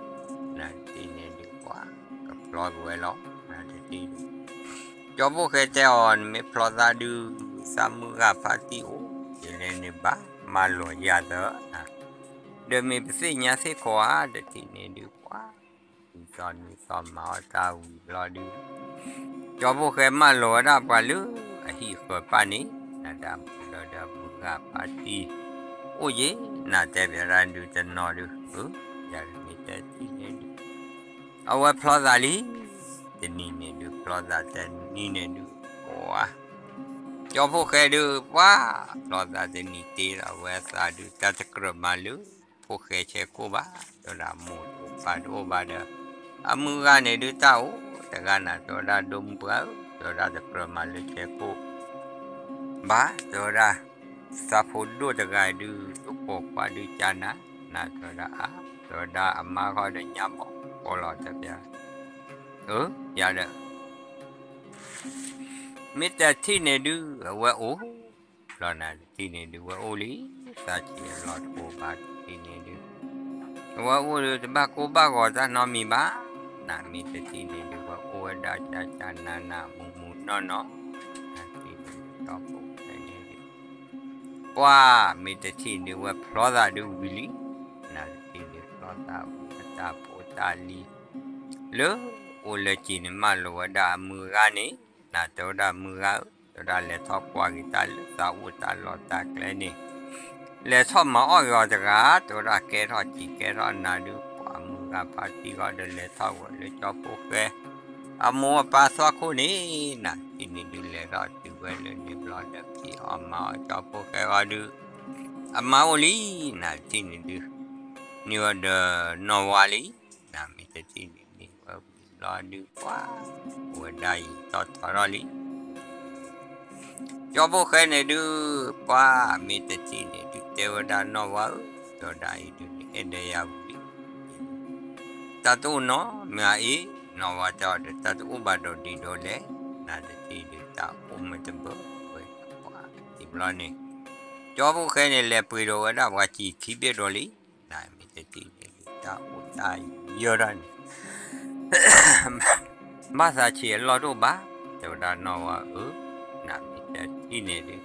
နတထံၣ်န့ၣ်ဒုး ပှၤကဖျီက့ၤဝဲလီၤ နတထံၣ်ဒုး ကၠီဖိၣ်ဃဲတဲအီၤ နမ့ၢ်ဖျီသးဒုး သးမုၢ်ဂၤဖါတံၢ်အိၣ် ယလဲၤန့ၣ်ဘၣ် မၤလီၤယၤသၢ ဒီးမ့ၢ်ပသ့ၣ်ညါသ့ၣ်ခိးဧါ တထံၣ်န့ၣ်ဒုး ပှၤ နံၣ်သီနံၣ်သီမၤအီၣ်တၢ်ဝံၤဘျီဒုး ကၠီဖိၣ်ဃဲမၢလီၤဝဲဒၣ်ပှၤလၢအဟံၣ်ဃၢၤပၢ်န့ၣ် နဒၣ်မူဒီးဒီးမုၢ်ဂၤဖါတံၢ် အိၣ်ယ့ၤ နတဲပၠးဒၣ်ဒုးတနီၤဒုး ယၤမ့ၢ်တထံၣ်န့ၣ်ဒုး အဝဲဖျီသးလံ တနံၤန့ၣ်ဒုး ဖျီသးတနံၤန့ၣ်ဒုး ပှၤ ကၠီဖိၣ်ဃဲဒုး ပှၤ ဖျီသးတနံၤတ့ၢ်ဒီး အဝဲသးဒုး တၢ်တကြၢးမၤလၢ ဖိၣ်ဃဲဆဲးကိၣ်ဘၣ် တဲဝဲဒၣ်မိၢ်တအိၣ်ပၢ်တအိၣ်ဘၣ်ဒီး အမုၢ်ဂၤန့ၣ်ဒုးတၢ်အိၣ်တဂၤနၤ တဲဝဲဒၣ်ဒိၣ်မုၢ်ပှၢ်ဧၢ တဲဝဲဒၣ်တကြၢးမၤလၢဆဲးကိၣ် ဘၣ် တဲဝဲဒၣ် သးဖိဒိၣ်တဂၤဒုး တကိးကွၢ်ဒုးကၢ်နၤ နၤတဲဝဲဒၣ်အါ တဲဝဲဒၣ်အမါဃီဒီးညါဘီၣ် ကိးလီၤတဲပၠး အၢ ယၤဒီး မ့ၢ်တထံၣ်န့ၣ်ဒုး အဝဲအိၣ် လီၤနၤတထံၣ်န့ၣ်ဒုး ဝဲအိၣ်လံ သးဆံးအလီၢ်တအိၣ်ဘၣ်တထံၣ်န့ၣ်ဒုး အဝဲအိၣ်ဒုး တဘၣ်ကိၢ်ဘၣ်ဂီၤတၢ်နီတမံၤဘၣ် နၤမ့ၢ်တထံၣ်န့ၣ်ဒုး ဝဲအိၣ်ဝဲဒၣ်ကၢ်ကၢ်နၤနၤ မုာ်မုာ်နီၢ်နီၢ် နၤတထံၣ်န့ၣ်ဒုး ကၠီဖိၣ်ဃဲန့ၣ်ဒုး ပှၤ မ့ၢ်တထံၣ်န့ၣ်ဒုး ဝဲဖျီသးဒုးဝံၤလံ နၤတထံၣ်န့ၣ် ဖျီသးဝံၤ အတၢ်ဖိတၢ်လံၤ လၢအိၣ်လၢက့ၤန့ၣ် မၢလီၤဝဲဒၣ်အမုၢ်ဂၤန့ၣ် နၤတဲဝဲဒၣ်မုၢ်ဂၤဧၢ တဲဝဲဒၣ်လဲၤထီၣ်ကွၢ်က့ၤတၢ်လၢသးအိၣ်တၢ်လီၢ်တၢ်ကျဲန့ၣ် လဲၤထီၣ်မၤအီၣ်က့ၤအီၤတဂၤ တဲဝဲဒၣ်ကဲထီၣ်စံးကဲထီၣ်နၤဒုး ပှၤမုၢ်ဂၤဖါတံၢ်ဂီၢ်ဒီးလဲၤထီၣ်ဝဲလၢကၠီဖိၣ်ဃဲ အမိၢ်အပၢ်သွၣ်ခိၣ်န့ၣ် နၤတထံၣ်န့ၣ်ဒုး လဲၤထီၣ်တုၤဝဲလၢန့ၣ်ဘျီဒီး က့ၤအီၣ်မၤအီၣ်ကၠီဖိၣ်ဃဲဂီၢ်ဒုး အမါအိၣ်လံ, နတထံၣ်န့ၣ်ဒုး, န့ၢ်ဝဲဒီးနီၢ်ဝါလံ, နမ့ၢ်တထံၣ်န့ၣ် န့ၢ်ဝဲဝံၤဘျီဒုး ပှၤ အိၣ်ဝဲဒၣ်အံၤတီၢ်ထီၣ်ထီၣ်လံ. ကၠီဖိၣ်ဃဲန့ၣ်ဒုး ပှၤမ့ၢ်တထံၣ်န့ၣ်ဒုး တဲဝဲဒၣ်နီၢ်ဝါဧၢ, ဒီးဒၣ်အံၤဒုး နအဲၣ်ဒိးယၤဝံၤလံ, တၢ်တအိၣ်နီတမံၤအံၤ, နီၢ်ဝါတဲအီၤဒီး တၢ်တအိၣ်ဘၣ်ဒီးဒ်ဒီးလဲၣ်, နတထံၣ်ဒုး တၢ်အိၣ်မ့ၢ်တဘၣ်ဝဲပှၤ ဒ်ဘျီန့ၣ် ကၠီဖိၣ်ဃဲန့ၣ် လဲၤပှ့ၤဒီးဝဲဒၣ်ပှၤစံာ်ခံဘ့ၣ်ဒီးလံ, နမ့ၢ်တထံၣ်န့ၣ်ဒုး တၢ်အိၣ်တၢ်ယၢၢ်ဒၣ်န့ၣ် ဘၣ်သးဆံးအလီၢ်တအိၣ်ဘၣ်, တဲဝဲဒၣ်နီၢ်ဝါဧၢ, နမ့ၢ်တထံၣ်န့ၣ်ဒုး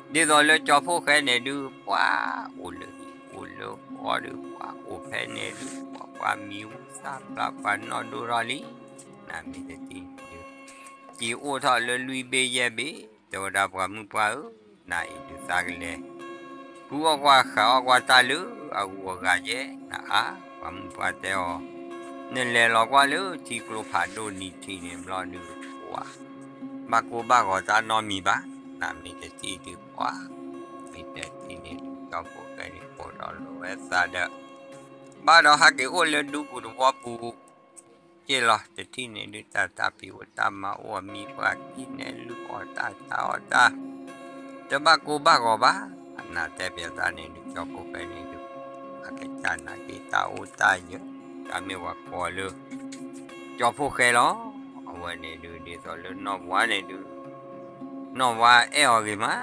ဒ်သိးလၢကၠီဖိၣ်ဃဲန့ၣ်ဒုး ပှၤအိၣ်လၢဟံၣ်အိၣ်လၢဃီဒုး ပှၤအိၣ်ဖဲန့ၣ်ဒုး ပှၤပှၤမံၤဟူသၣ်ဖျါ ပှၤနီၢ်ဒိၣ်ထီၣ်လံ, နမ့ၢ်တထံၣ်န့ၣ်ဒုး စံာ်အိၣ်ထီၣ်လၢလွံၢ်ဘ့ၣ်ယဲၢ်ဘ့ၣ်, တဲဝဲဒၣ်ပှၤမုၣ်ပှၢ်ဧၢ, နအံၤဒုးသးကလဲၤ ဃုအီၣ်ကွၢ်ဃုအီၣ်ကွၢ်တၢ်လၢအဂုၤအဂၤယဲၢ် နအါ, ပှၤမုၣ်ပှၢ်တဲအီၤ, နလဲၤလီၤကွၢ်လၢထံကျိဖးဒိၣ်နံၤထံးန့ၣ်ဘျီဒုး ပှၤ ဘၣ်ကိၢ်ဘၣ်ဂီၤတၢ်နီတမံၤဘၣ်, နမ့ၢ်တထံၣ်ဒုးပှၤ မ့ၢ်တထံၣ်န့ၣ်ဒုး ကၠီဖိၣ်ဃဲန့ၣ် ကိးဒီးလိာ်ဝဲသးဒီး ဘၣ်ဒီးဟးက့ၤအိၣ်လၢဒူပူၤသဝီပူၤ က့ၢ်လီၤ, တထံၣ်န့ၣ်ဒုး တၢ်တၢ်ဖံးအိၣ်တၢ်မၤအိၣ် အမံၤပှၢ်ခံန့ၣ် လုၢ်အီၣ်တၢ်တၢ်အီၣ်တၢ် တဘၣ်ကိၢ်ဘၣ်ဂီၤဘၣ်, နတဲပျးတၢ်န့ၣ်ဒုး ကၠီဖိၣ်ဃဲန့ၣ်ဒုး အကစၢ်နာ်က့ၤတၢ်အိၣ်တၢ်ယၢၤ, တၢ်မ့ၢ်ပှၤကိးလၢ ကၠီဖိၣ်ဃဲလီၤ, အဝဲန့ၣ်ဒုး ဒ်သိးလၢနီၢ်ဝါန့ၣ်ဒုး နီၢ်ဝါအဲၣ်အီၤဂ့ၤမး,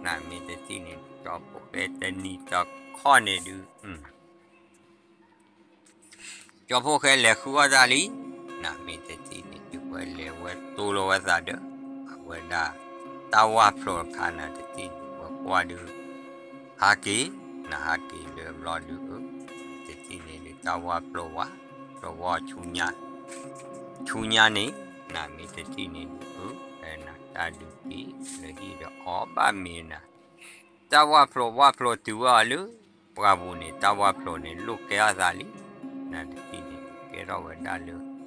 နမ့ၢ်တထံၣ်န့ၣ်ဒုး ကၠီဖိၣ်ဃဲတနံၤတခီန့ၣ်ဒုး ကၠီဖိၣ်ဃဲလဲၤဃုအီၣ်တၢ်လံ, နမ့ၢ်တထံၣ်န့ၣ်ဒုး ဝဲလဲၤဝဲတိၢ်လီၤဝဲသးဒီး အဝဲဒၣ် တၢ်ဝၣ်ဖျိးတခါ နတထံၣ်န့ၣ် ဝဲကွၢ်ဒုး ဟးက့ၤ, နဟးက့ၤလၢဘျီဒုး တထံၣ်န့ၣ်ဒုး တၢ်ဝၣ်ဖျိးဝဲ သဝီဆူညါ ဆူညါန့ၣ် နမ့ၢ်တထံၣ်န့ၣ်ဒုး နတၢ်ဒုးက့ၤလၢဟံၣ်ဒီးအီၤဘၣ်မ့ၢ်နၤ တၢ်ဝၣ်ဖျိးဝၣ်ဖျိးတုၤဝဲအီၤလၢ ပှၢ်ပူၤန့ၣ် တၢ်ဝၣ်ဖျိးန့ၣ် လိၣ်ကဲထီၣ်သးလံ, နတထံၣ်န့ၣ် ကဲထီၣ်ဝဲဒၣ်လၢ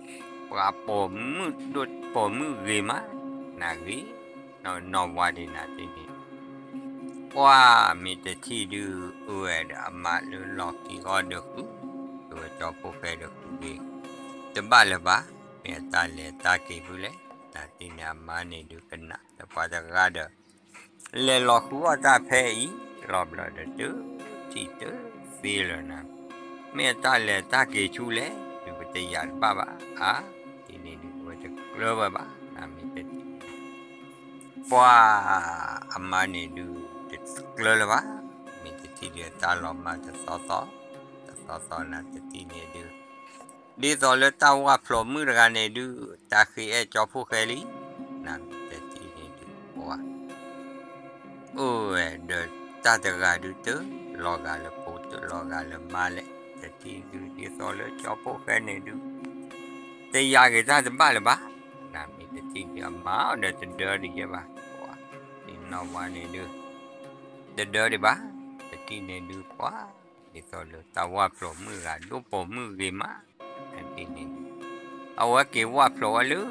ပှၤပိာ်မုၣ်ဒိၣ်ပိာ်မုၣ်ဂ့ၤမး, နဂ့ၤ, နီၢ်ဝါဒ့နၤသ့ၣ်န့ၣ် ပှၢ်မ့ၢ်တထံၣ်ဒုး အဝဲဒီးအမါလၢလီၢ်ခံဂီၢ်ဒီးဃု, အဝဲကၠီဖိၣ်ဃဲဒီးဃုက့ၤ တဘၣ်လၢၤဘၣ်, မ့ၢ်အတၢ်လဲၤတၢ်က့ၤဖုလဲၣ်, နသ့ၣ်န့ၣ်အမါန့ၣ်ဒုးကနၣ်လၢပှၤတဂၤဒီး လဲၤလီၤဃုအီၣ်တၢ်ဖဲအံၤ လီၤဘျီဒီးတုၤထံၣ်တုၤသ့လၢၤနၤ, မ့ၢ်အတၢ်လဲၤတၢ်က့ၤဆူလဲၣ် ဒုးပတယာ်တဘၣ်ဘၣ်, အါ, ဒ်န့ၣ်ဒုးဝဲတကျၢၤဝဲဘၣ်, နမ့ၢ်တထံၣ် ပှၤအမါန့ၣ်ဒုး တကျၢၤလၢၤဘၣ်, မ့ၢ်တထံၣ်ဒုးတၢ်လီၤမၢ်တသီသီ, တသီသီနၤတထံၣ်န့ၣ်ဒုး ဒ်သိးလၢတၢ်ဝၣ်ဖျိးမုၣ်တဂၤန့ၣ်ဒုး တၢ်ဃ့အဲၣ်ကၠီဖိၣ်ဃဲလံ, နမ့ၢ်တထံၣ်န့ၣ်ဒုးပှၤ အိၣ်ဝဲဒီးတၢ်တဂၤဒုးတလီၤဂာ်လၢဖိ တလီၤဂာ်လၢမါလဲၣ်, တထံၣ်ဒုးဒ်သိးလၢကၠီဖိၣ်ဃဲန့ၣ်ဒုး တယာ်ဂ့ၤတၢ်တဘၣ်လၢၤဘၣ်, နမ့ၢ်တထံၣ်ဒုးအမါအီၤဒီးတဒၢဒံးယဲဘၣ်, ပှၤ ဒ်နီၢ်ဝါန့ၣ်ဒုး တဒၢဒံးဘၣ်, တထံၣ်န့ၣ်ဒုးပှၤ ဒ်သိးလၢတၢ်ဝၣ်ဖျိးမုၣ်ဂၤ ဒိၣ်ပိာ်မုၣ်ဂ့ၤမး, နထံၣ်န့ၣ်ဒုး အဝဲက့ၤဝၣ်ဖျိးဝဲလၢ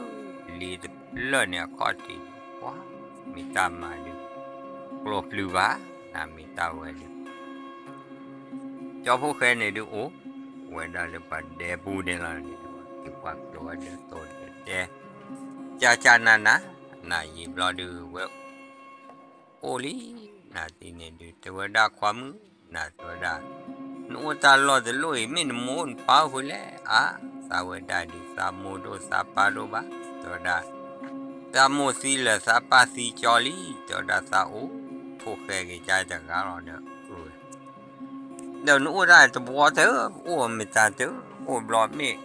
လံာ်တဖျၢၣ်န့ၣ်အခီၣ်ထံးဒုး ပှၤ မ့ၢ်တၢ်မၤဒုး ကျိပျုၤဘၣ်, နမ့ၢ်တၢ်ဝဲဒုး ကၠီဖိၣ်ဃဲန့ၣ်ဒုးအိၣ် ဝဲဒၣ်လၢပှၤဒဲပူၤန့ၣ်လီၤန့ၣ်, က့ၤဝၣ်ဖျိးဝဲဒၣ်တိၤဒဲ ကၢ်ကၢ်နးနး, နယံာ်ဘျီဒုးဝဲ အိၣ်လံ, နသ့ၣ်န့ၣ်ဒုး တဲဝဲဒၣ်ခွါမုၣ်, နတဲဝဲဒၣ် နအိၣ်တၢ်လီၢ်တလီၢ်အံၤ မ့ၢ်နမိၢ်နပၢ်အိၣ်ဖဲလဲၣ်, အါ, သးဝဲဒၣ်ဒုး သးမိၢ်ဒိၣ်သးပၢ်ဒိၣ်ဘၣ်, တဲဝဲဒၣ် သးမိၢ်သံလၢာ် သးပၢ်သံကၠီလံ, တဲဝဲဒၣ်သးအိၣ်ဖိၣ်ဃဲက့ၤကၢ်တဂၤလီၤဒီး အၢ ဒီးနအိၣ်တၢ်တဝီတၢ် အိၣ်မတၤတၢ် အိၣ်ဘျီမ့ၢ်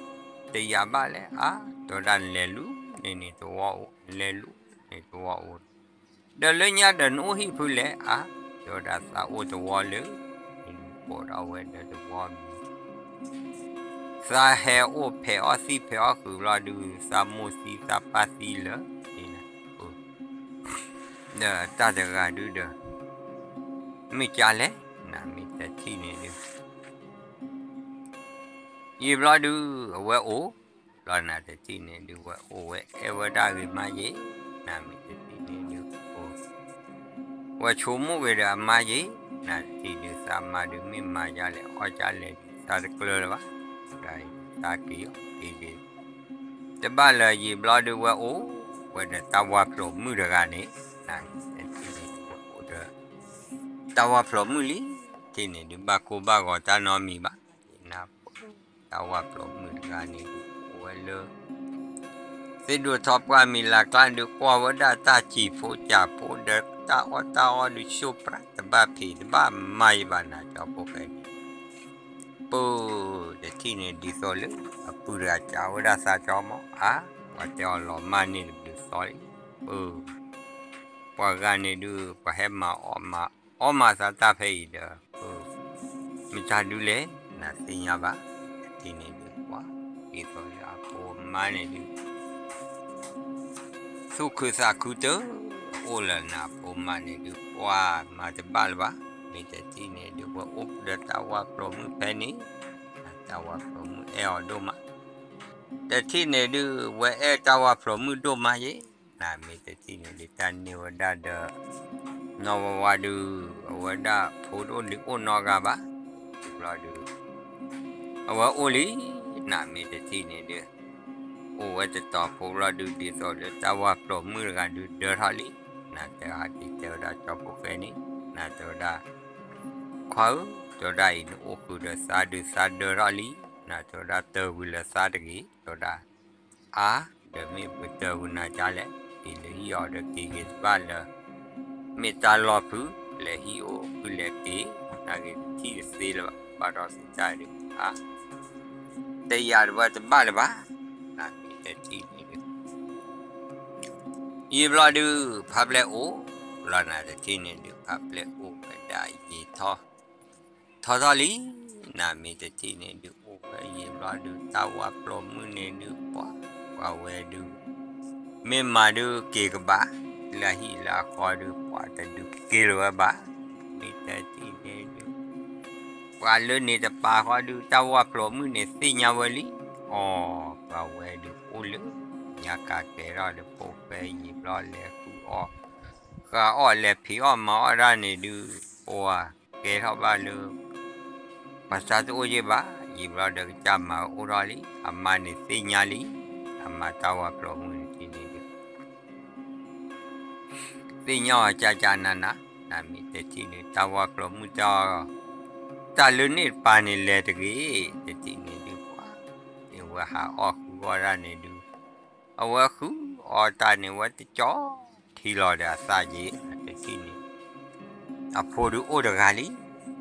တယာ်ဘၣ်လဲၣ်, အါ, တဲဝဲဒၣ်နလဲၤလူၤန့ၢ်နတဝီအိၣ်, နလဲၤလူၤန့ၢ်တဝီအိၣ်, ဒီးလၢညါဒီးနအိၣ်ဟံၣ်ဖုလဲၣ်, အါ, တဲဝဲဒၣ်သးအိၣ်တဝီလၢ ကိးဒီးဝဲဒီးတဝီမံၤ သးဟဲအိၣ်ဖဲးအီၣ်သံၣ်ဖဲးအီၣ်ဃုာ်ဘျီဒုး သးမိၢ်သံသးပၢ်သံလၢာ်, ဒီးတၢ်တဂၤဒုးဒီး မ့ၢ်ကၢ်လဲၣ်, နမ့ၢ်တထံၣ်န့ၣ်ဒုး ယံာ်ဘျီဒုး အဝဲအိၣ်, ဘျီနတထံၣ်န့ၣ်ဒုး ဝဲအိၣ်ဝဲအဲၣ်ဝဲဒၣ်ဂ့ၤမးယဲ, နမ့ၢ်တထံၣ်န့ၣ်ဒုး အိၣ် ပှၤဆိကမိၣ်က့ၤဒီးအမါယ့ၤ, နတထံၣ်ဒုးသးမါဒုးမ့ၢ်မၤဒ်လဲၣ်အီၣ်ဒ်လဲၣ်ဒုး သးတကျၢၤလၢၤဘၣ်, သးက့ၤအီၤက့ၤဒုး တဘၣ်လၢၤယံာ်ဘျီဒုးဝဲအိၣ်ဝဲဒီးတၢ်ဝၢ်ဖျိးမုၣ်တဂၤန့ၣ်, နအိၣ်ဒီး တၢ်ဝၢ်ဖျိးမုၣ်လံ, တထံၣ်န့ၣ်ဒုးဘၣ်ကိၢ်ဘၣ်ဂီၤတၢ်နီတမံၤဘၣ်, န တၢ်ဝၢ်ဖျိးမုၣ်တဂၤန့ၣ်ဒုး အိၣ်ဝဲလၢ သ့ၣ်ဒိၣ်ထီၣ်ပှၢ်မံၤလၢ်ကျါဒုး ကွၢ်ဝဲဒၣ်တၢ်စံာ်ဖိစံာ်ဖိဒီးတၢ်အီၣ်တၢ်အီဒုး ဆိပြးတဘၣ်ဖံးတဘၣ်မၤယံာ်ဘၣ် နကၠီဖိဃဲန့ၣ်, ပၢ်တထံၣ်န့ၣ်ဒ်သိးလၢ အပုၢ်တဂၤကးဝဲဒၣ်သးကၠီမး အါ, ပှၤတဲအီၤလီၤမၢ်န့ၢ်တဘျုးသီလံ, ပၢ် ပှၤဂၤန့ၣ်ဒုး ပှၤဟဲမၤအီၣ်မၤအီမၤသးတၢ်ဖဲအံၤဒီး ပၢ် မ့ၢ်တၢ်ဒုးလဲၣ် နသ့ၣ်ညါဘၣ်, တထံၣ်န့ၣ်ဒုး ပှၤ ဒ်သိးလၢအဖိအမါန့ၣ်ဒုး သူၣ်ခုသးခုတအိၣ်လၢၤ နဖိမါန့ၣ်ဒုး ပှၤမၤတဘၣ်လၢၤဘၣ်, မ့ၢ်တထံၣ်န့ၣ်ဒုး ဝဲအိၣ်ဒီးတၢ်ဝၢ်ဖျိးမုၣ်ဖဲန့ၣ်, တၢ်ဝၢ်ဖျိးမုၣ်အဲၣ်အီၤဒိၣ်မး, တထံၣ်န့ၣ်ဒုး ဝဲအဲၣ်တၢ်ဝၢ်ဖျိးမုၣ်ဒိၣ်မးယ့ၤ, နမ့ၢ်တထံၣ်န့ၣ်ဒုး တၢ်န့ၢ်ဝဲဒၣ်ဒီး နီၢ်ဝါဝါဒုး အဝဲဒၣ်ဖိတအိၣ်ဒံးအိၣ်နီတဂၤဘၣ်, ဘျီဒုး အဝဲအိၣ်လံ, နမ့ၢ်တထံၣ်န့ၣ်ဒုး အိၣ်ဝဲတတီၤဖိဘျီဒုး ဒ်သိးလၢတၢ်ဝၢ်ဖျိးမုၣ်တဂၤဒုးဒၢထီၣ်လံ, နတဲဟးက့ၤတဲဝဲဒၣ်ကၠီဖိဃဲန့ၣ်, နတဲဝဲဒၣ် ခွါဧၢ, တဲဝဲဒၣ်အံၤ နအိၣ်ဃုာ်ဒီးသးဒုးသးဒၢထီၣ်လံ, နတဲဝဲဒၣ်တၢ်ဝံၤလၢသးတဂ့ၤ, တဲဝဲဒၣ် အါ, ဒီးမ့ၢ်ပတၢ်ဝံၤနၤဒ်လဲၣ်, က့ၤလၢဟံၣ်အီၤဒီးက့ၤက့ၤတဘၣ်လၢ မ့ၢ်တၢ်လီၢ်ဖုး လဲၤဟံၣ်အိၣ်ဖုးလဲၤက့ၤ, နာ်က့ၤတထံၣ်တသ့လၢၤဘၣ်, ဘၣ်ဒီးသတးဒုး အါ, တယာ်တဝဲတဘၣ်လၢၤဘၣ်, နမ့ၢ်တထံၣ်န့ၣ်ဒုး ယံာ်ဘျီဒုး ဖးပျဲၢ်အိၣ်, ဘျီနတထံၣ်န့ၣ်ဒုး ဖးပျဲၢ်အိၣ်ဝဲဒၣ်ယံာ်ထီၣ် ထီထီၣ်လံ, နမ့ၢ်တထံၣ်န့ၣ်ဒုး အိၣ်ဝဲယံာ်ဘျီဒုး တၢ်ဝၢ်ဖျိးမုၣ်န့ၣ်ဒုး ပှၤ ပှၤဝဲဒုး မ့ၢ်မၤဒုးက့ၤကဘၣ် လၢအဟံၣ်လၢအဃီဒုး ပှၤတဒုးက့ၤလၢၤဝဲဘၣ်, မ့ၢ်တထံၣ်န့ၣ်ဒုး ပှၤလၢန့ၣ်တပၤဃီဒုး တၢ်ဝၢ်ဖျိးမုၣ်န့ၣ်သ့ၣ်ညါဝဲလံ, အီၤ ပှၤဝဲဒုးအိၣ်လၢ ညါကးကဲထီၣ်ဒီးဖိၣ်ဃဲယံာ်ဘျီ လဲၤဃုအီၣ် ဃုအီၣ်လဲၤဖံးအီၣ်မၤအီၣ်ဒၣ်န့ၣ်ဒုး ပှၤကဲထီၣ်ဘၣ်လၢ ပှၤသးတအိၣ်ယ့ၢ်ဘၣ်, ယံာ်ဘျီဒီးကစၢ်မၤအိၣ်ထီၣ်လံ, အမါန့ၣ်သ့ၣ်ညါလံ, အမါတၢ်ဝၢ်ဖျိးမုၣ်န့ၣ်ဒုး သ့ၣ်ညါအီၤကကနၤနၤ, နမ့ၢ်တထံၣ်န့ၣ် တၢ်ဝၢ်ဖျိးမုၣ်တၢ်အီၤ, တၢ်လၢန့ၣ်တပၤန့ၣ်လဲၤတဂ့ၤ, တထံၣ်န့ၣ်ဒုးပှၤ, န့ၣ်ဝဲဟးအီၣ်ဃုအီၣ်ဒၣ်န့ၣ်ဒုး, အဝဲဃုအီၣ်တၢ်န့ၣ်ဝဲတကၠီထံလီၤဒီးအသးက့ၤ, တထံၣ်န့ၣ် အဖိဒုးအိၣ်တဂၤလံ,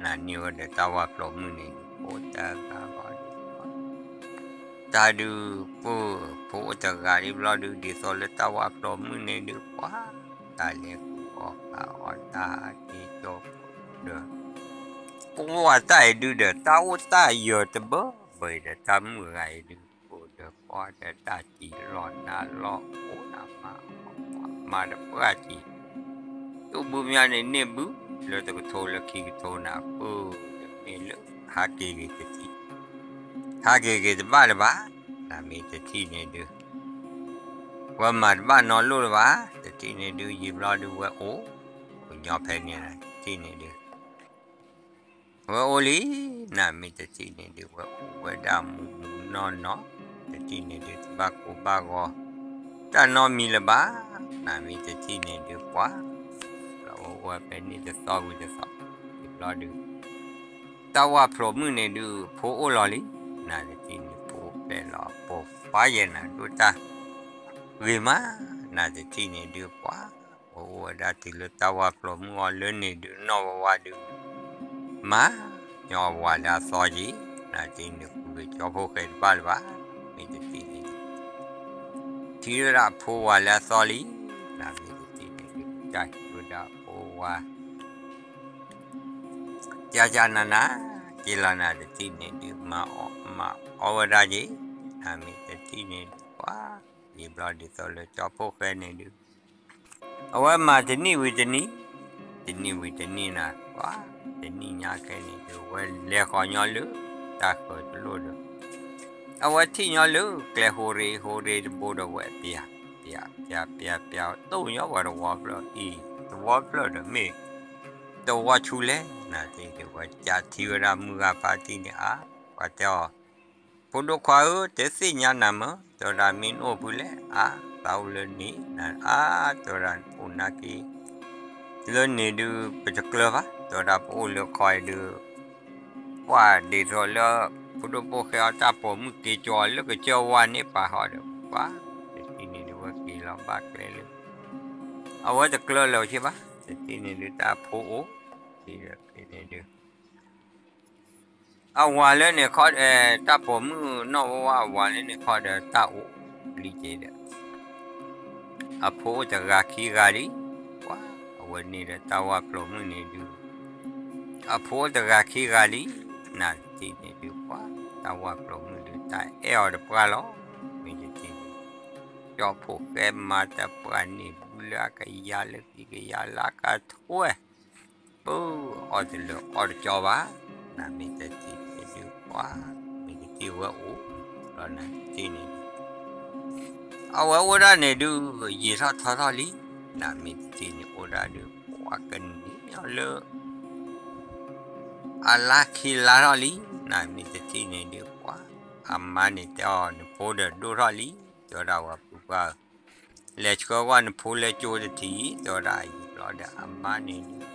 နန့ၢ်ဝဲဒီးတၢ်ဝၢ်ဖျိးမုၣ်န့ၣ်ဒုး အိၣ်တဂၤလီၤဒုး တၢ်ဒုးပှၤဖိအိၣ်တဂၤလံဘျီဒုး ဒ်သိးလၢတၢ်ဝၢ်ဖျိးမုၣ်န့ၣ်ဒုး ပှၤ တၢ်လဲၤဃုအီၣ်ဃုအီၣ်တၢ်ဟးက့ၤကၠီဖိဒီး ပှၤတၢ်အံၤဒုးဒီး တၢ်အိၣ်တၢ်ယၢၤတဘၢဘၢအံၤဒီး တၢ်မုၣ်ဂၤအံၤဒုး အိၣ်ဒီးပှၤဒီးတၢ်စံးလီၢ်နါလီၢ်အိၣ်နမါ မၤတပှၢ်စံး တူၢ်ဘုမၠါန့ၣ်န့ၢ်ဘု လၢတကထိလၢခံကထိနၤ ပၢၢ်ဒီးမ့ၢ်လၢ ဟးက့ၤဂ့ၤတထံၣ် ဟးက့ၤဂ့ၤတဘၣ်လၢၤဘၣ်, နမ့ၢ်တထံၣ်န့ၣ်ဒုး ဝဲမၤတဘၣ်နီတလိၣ်လၢၤဘၣ်, တထံၣ်န့ၣ်ဒုး ယံာ်ဘျီဒုးဝဲအိၣ် ကညီဖဲန့ၣ် တထံၣ်န့ၣ်ဒုး ဝဲအိၣ်လံ, နမ့ၢ်တထံၣ်န့ၣ်ဒုး ဝဲအိၣ်ဝဲဒၣ်မူးမူးနီၢ်နီၢ်, တထံၣ်န့ၣ်ဒုး တဘၣ်ကိၢ်ဘၣ်ဂီၤ တၢ်နီတမံၤလၢၤဘၣ်, နမ့ၢ်တထံၣ်န့ၣ်ဒုး ပှၤ လီၤဝဲဝဲဖဲန့ၣ်တသီဝံၤတသီ, ယံာ်ဘျီဒုး တၢ်ဝၢ်ဖျိးမုၣ်န့ၣ်ဒုး ဖိအိၣ်လီၤလံ, နတထံၣ်န့ၣ် ဖိအိၣ်ဖျဲၣ်လီၤ ပိာ်ခွါယဲၢ်နၤဒိၣ်တၢ်ဂ့ၤမး, နတထံၣ်န့ၣ်ဒုး ပှၤ ဝဲအိၣ်ဝဲဒၣ်တုၤလၢတၢ်ဝၢ်ဖျိးမုၣ်အီၤလၢန့ၣ်ဒုး နီၢ်ဝဲဝါဒုး မၤ ညီအဝၤလၢအသီယံၤ, နတထံၣ်န့ၣ် ဃုက့ၤကၠီဖိဃဲတဘၣ်လၢၤဘၣ်, မ့ၢ်တထံၣ်န့ၣ်ဒုး ထံၣ်ဝဲဒၣ်ဖိဝၤလၢအသီလံ, နမ့ၢ်တထံၣ်န့ၣ်ဒုး ကစၢ်ထံၣ်ဝဲဒၣ်ဖိဝၤ ကကနၤနၤ, က့ၤလီၤနၤတထံၣ်န့ၣ်ဒုး မၤအီၣ်မၤအီဝဲဒၣ်က့ၤ, နမ့ၢ်တထံၣ်န့ၣ်ဒုး ပှၤ ယံာ်ဘျီဒ်သိးလၢကၠီဖိဃဲန့ၣ်ဒုး အဝဲမၤတနံၣ်ဝံၤတနံၣ်, တနံၣ်ဝံၤတနံၣ်နၤ ပှၤ တနံၣ်ညါခဲန့ၣ်ဒုး ဝဲလဲၤဃီၤညီလၢ တၢ်ဃၢၤတလိၣ်ဒီး အဝဲထံၣ်ညီလၢ ကျဲဟိရ့ဟိရ့တဘိဒီးဝဲပျၢ်, ပျၢ် ပျၢ် ပျၢ် ပျၢ် တိၢ်ညီပှၤတဝီဖျၢၣ်အံၤ, တဝီဖျၢၣ်ဒီးမ့ၢ် တဝီဆူလဲၣ်, နတထံၣ်န့ၣ် ဝဲကးထံဝဲဒၣ်မုၢ်ဂၤဖါတံၢ်န့ၣ်အါ, ပှၤတဲအီၤ, ဖိဒိၣ်ခွါဧၢ တသ့ၣ်ညါနၤမ့ၢ်, တဲဝဲဒၣ်မ့ၢ်နအိၣ်ဖုလဲၣ်, အါ, သးအိၣ်လၢန့ၣ်, အါ, တဲဝဲဒၣ်အိၣ်နာ်က့ လၢန့ၣ်ဒုး ပတကျၢၤဘၣ်, တဲဝဲဒၣ်ပအိၣ်လၢခီအံၤဒုး ပှၤဒ်သိးလၢ ဖိဒိၣ်ဖိၣ်ဃဲအီၤတၢ်ပိာ်မုၣ်က့ၤကၠီၤလၢကစၢၢ်ဝါန့ၣ်ပာ်ဟီဒီး ပှၤ, တထံၣ်န့ၣ်ဒုးဝဲက့ၤလီၤဘၣ်ကျဲလၢ အဝဲတကျၢၤလၢၤဘၣ်, တထံၣ်န့ၣ်ဒုးတၢ်ဖိအိၣ်, တထံၣ်န့ၣ်ဒုး အဝၤလၢန့ၣ်ခီ, တၢ်ပိာ်မုၣ်နီၢ်ဝါဝါအဝၤလၢန့ၣ်ခီဒီးတၢ်အိၣ်လံက့ၤဒီး အဖိအိၣ်တဂၤခံဂၤလံ, ပှၤ, အဝဲန့ၣ်ဒီးတၢ်ဝၢ်ဖျိးမုၣ်န့ၣ်ဒုး အဖိအိၣ်တဂၤခံဂၤလံ, နတထံၣ်န့ၣ်ဒုးပှၤ, တၢ်ဝၢ်ဖျိးမုၣ်ဒုးတၢ်အဲၣ်အီၤတပှၢ်လီၤ, မ့ၢ်တထံၣ်န့ၣ် ကၠီဖိၣ်ဃဲမၤတပှၢ်န့ၣ် ဘုလၢအကယၤလၢခံကယၤလၢကထွဲ ပၢအီၣ်တလၢာ်အီၣ်တကၠီဘၣ်, နမ့ၢ်တထံၣ်န့ၣ်ဒုးပှၤ, မ့ၢ်တထံၣ်ဝဲအိၣ်, လီၤနတထံၣ်န့ၣ်ဒုး အဝဲအိၣ်ဒၣ်န့ၣ်ဒုး ယံာ်ထီၣ်ထီထီၣ်လံ, နမ့ၢ်တထံၣ်န့ၣ်အိၣ်ဒၣ်ဒုး ပှၤကန့ၢ်အီၤလၢ အလါခံလါထီၣ်လံ, နမ့ၢ်တထံၣ်န့ၣ်ဒုးပှၤ, အမါန့ၣ်တဲအီၤ နဖိဒီးဒိၣ်ထီၣ်လံ, တဲဝဲဒၣ်ဝဲပုၢ်ပှၢ်ဧၢ လဲၤဆှၢကွၢ်နဖိလၢကၠိတထံၣ်, တဲဝဲဒၣ်အံၤဘျီဒီးအမါန့ၣ်ဒုး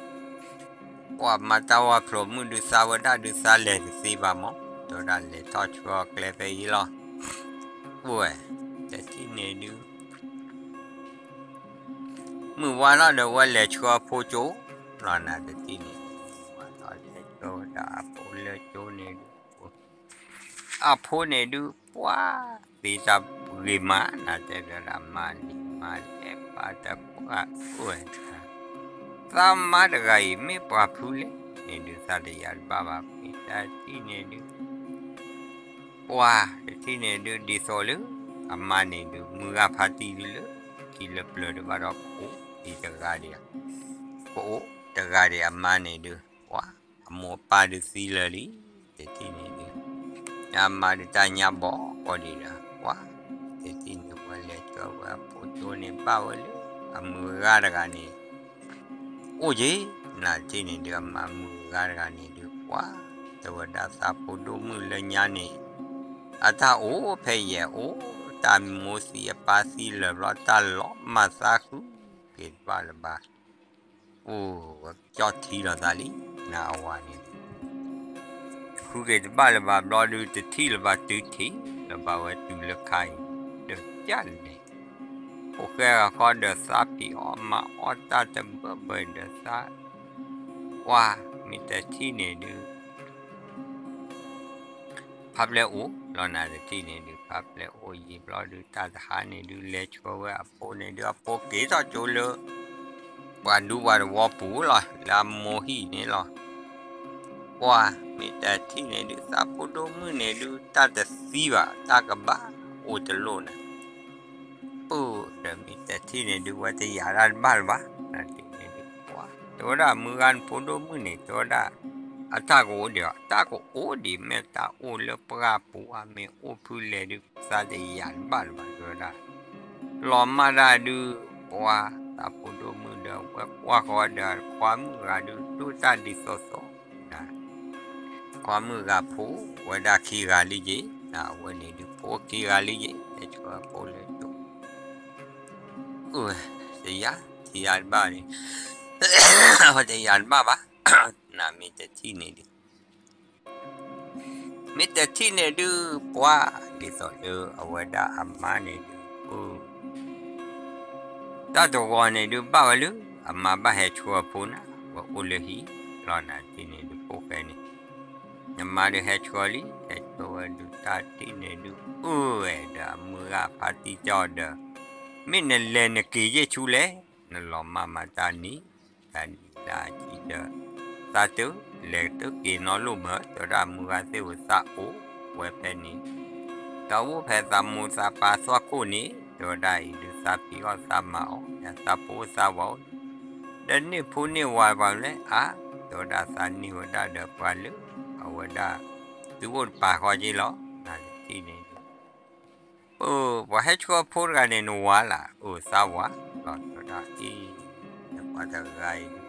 ပှၤမၤတၢ်ဝၢ်ဖျိးမုၣ်ဒုးသးဝဲဒၣ်ဒုးသးလဲၤတသ့ဘၣ်မး, တဲဝဲဒၣ်လဲၤထီၣ်ဆှၢအီၤကျဲဖဲအံၤလီၤ, ပှဲၤ, တထံၣ်န့ၣ်ဒုး မုၢ်ဝါထီၣ်ဒီးဝဲလဲၤဆှၢအဖိကၠိ, လီၤနတထံၣ်န့ၣ်, မုၢ်ဝါထီၣ်လဲၤဆှၢဝဲဒၣ်အဖိလၢကၠိန့ၣ်ဒုး အဖိန့ၣ်ဒုးပှၤ, သ့တၢ်ဂ့ၤမး နတဲဘၣ်ဒၣ်မၤန့ၢ်မၤလဲၤပာ်တပှၢ်အိၣ်ဝဲ, သးမါတဂၤအံၤမ့ၢ်ပှၤဖုလဲၣ်န့ၣ်ဒုး သးတယာ်တဘၣ်ဘၣ် မ့ၢ်တထံၣ်န့ၣ်ဒုး ပှၤတထံၣ်န့ၣ်ဒုးဒ်သိးလၢ အမါန့ၣ်ဒုး မုၢ်ဂၤဖါတံၢ်ဒုးလၢ ထံလၢပျၢၤတဘၣ်ဒီး ကအိၣ်ဒံးတဂၤဒံး, ကအိၣ်တဂၤဒံးအမါန့ၣ်ဒုး ပှၤ အမိၢ်အပၢ်ဒုးသံလၢာ်လံ, တထံၣ်န့ၣ်ဒုး အမါဒုးတၢ်ညါဘီကီဒံးဒီး ပှၤ တထံၣ်န့ၣ်ဝဲလဲၤဆှၢဝဲအဖိကၠိန့ၣ်ဘၣ်ဝဲလၢ အမုၢ်ဂၤတဂၤန့ၣ် အိၣ်က့ၤ, နတထံၣ်န့ၣ်ဒုး အမါမုၢ်ဂၤတဂၤန့ၣ်ဒုး ပှၤ တဲဝဲဒၣ်သးဖိဒိၣ်မုၣ်လၢညါန့ၣ် အတၢ်အိၣ်ဖဲယဲၢ်အိၣ် တၢ်မိၢ်သံအပၢ်သံလၢာ်ဘျီ တၢ်လီၤမၢ်သးဃုက့ၤတဘၣ်လၢၤဘၣ်, အိၣ်ဝဲကၠီၣ်ထံလီၤသးလံ, နအဝၤန့ၣ် ဃုက့ၤတဘၣ်လၢၤဘၣ်ဘျီဒုး တထံၣ်လၢၤဘၣ်တုၤထံၣ်လၢၤဘၣ်ဝဲတုၤလၢခါအံၤ ဒီးကၢ်လဲၣ်, ဖိၣ်ဃဲဂၤဃီဒီးသးဖံးအီၣ်မၤအီၣ်တၢ်တဘၢဘၢဒီးသး ပှၤ မ့ၢ်တထံၣ်န့ၣ်ဒုး ဖါပျဲၢ်အိၣ်လီၤနၤတထံၣ်န့ၣ်ဒုး ဖါပျဲၢ်အိၣ်ယံာ်ဘျီဒုး တၢ်တဟါန့ၣ်ဒုး လဲၤဆှၢဝဲအဖိန့ၣ်ဒုး အဖိက့ၤထီၣ်ကၠိလၢ ပှၤဒူပှၤသဝီပူၤလီၤ လၢအမိၢ်ဟံၣ်န့ၣ်လီၤ. ပှၤ မ့ၢ်တထံၣ်န့ၣ်ဒုး သးဖိဒိၣ်မုၣ်န့ၣ်ဒုး တၢ်တသံဘၣ် တၢ်ကဘၣ်အိၣ်တလိၣ်န့ၣ် ပၢ်ဒီးမ့ၢ်တထံၣ်န့ၣ်ဒုး ဝဲတယာ်တၢ်တဘၣ်လၢၤဘၣ်, နတထံၣ်န့ၣ်ဒုး ပှၤ တဲဝဲဒၣ်မုၢ်ဂၤနဖိဒိၣ်မုၣ်န့ၣ် တဲဝဲဒၣ် အတၢ်ကအိၣ်ဒံးအီၤ တၢ်ကအိၣ်ဒံး မ့ၢ်တၢ်အိၣ်လၢပှၢ်ပူၤဧါ မ့ၢ်အိၣ်ဖုလဲၣ်ဒုး သးတယာ်တဘၣ်လၢၤဘၣ် တဲဝဲဒၣ် လီၤမၢ်တၢ်ဒုး ပှၤ သးဖိဒိၣ်မုၣ်ဒီး ဝဲကွၢ်ဃီၤဒီး ခွါမုၣ်ဂၤဒုး ဒိၣ်တၢ်ဒ်သိးသိး ခွါမုၣ်ဂၤဖိဝဲဒၣ်ခံဂၤလံက့ၤ, အဝဲန့ၣ်ဒုး ဖိခံဂၤလံက့ၤ ဟဲဆှၢဖိလၢကၠိ အၢ တယာ် တယာ်တဘၣ်န့ၣ် တယာ်တဘၣ်ဘၣ်, နမ့ၢ်တထံၣ်န့ၣ်ဒုး မ့ၢ်တထံၣ်န့ၣ်ဒုး ပှၤ ဒ်သိးလၢအဝဲဒၣ်အမါန့ၣ်ဒုး တၢ်တဂီၤန့ၣ်ဒုး ဘၣ်ဝဲလၢ အမါဘၣ်ဟဲဆှၢအဖိနၤ ဝဲအိၣ်လၢဟံၣ်လီၤနၤတထံၣ်န့ၣ်ဒုး ဖိၣ်ဃဲန့ၣ် နမါဒုးဟဲဆှၢလံ ဟဲဆှၢဝဲဒုး တၢ်တထံၣ်န့ၣ်ဒုး အၢဝဲဒီးအမုၢ်ဂၤဖါတံၢ်တဲအီၤဒီး မ့ၢ်နလဲၤနက့ၤယဲၢ်ဆူလဲၣ်, နလီၤမၢ်မၤတၢ်နံၤ တၢ်နံၤတၢ်အကံဒီး သးတလဲၤတက့ၤနီတလီၢ်မး တဲဝဲဒၣ်မုၢ်ဂၤသ့ၣ်ဧၢ သးအိၣ်ဝဲဖဲန့ၣ် သးအိၣ်ဖဲသးမိၢ်သးပၢ်သွၣ်ခိၣ်န့ၣ် တဲဝဲဒၣ်အံၤဒုး သးဖံးအီၣ်သးမၤအီၣ် သးဖိသးဝၤအိၣ် ဒီးန့ၢ်ဖိန့ၢ်ဝၤပှၤလဲၣ်အါ တဲဝဲဒၣ်သးန့ၢ်ဝဲဒၣ်ဒီးပှၤလၢ အဝဲဒၣ် သုအိၣ်တပၤဃီက့လီၤ နတထံၣ်န့ၣ်ဒုး ပှၤဟဲဆှၢဖိတဂၤန့ၣ် နဝၤလၢ် အၢ သးဝၤလီၤ တဲဝဲဒၣ်အံၤ ဒီးပှၤတဂၤအံၤဒုး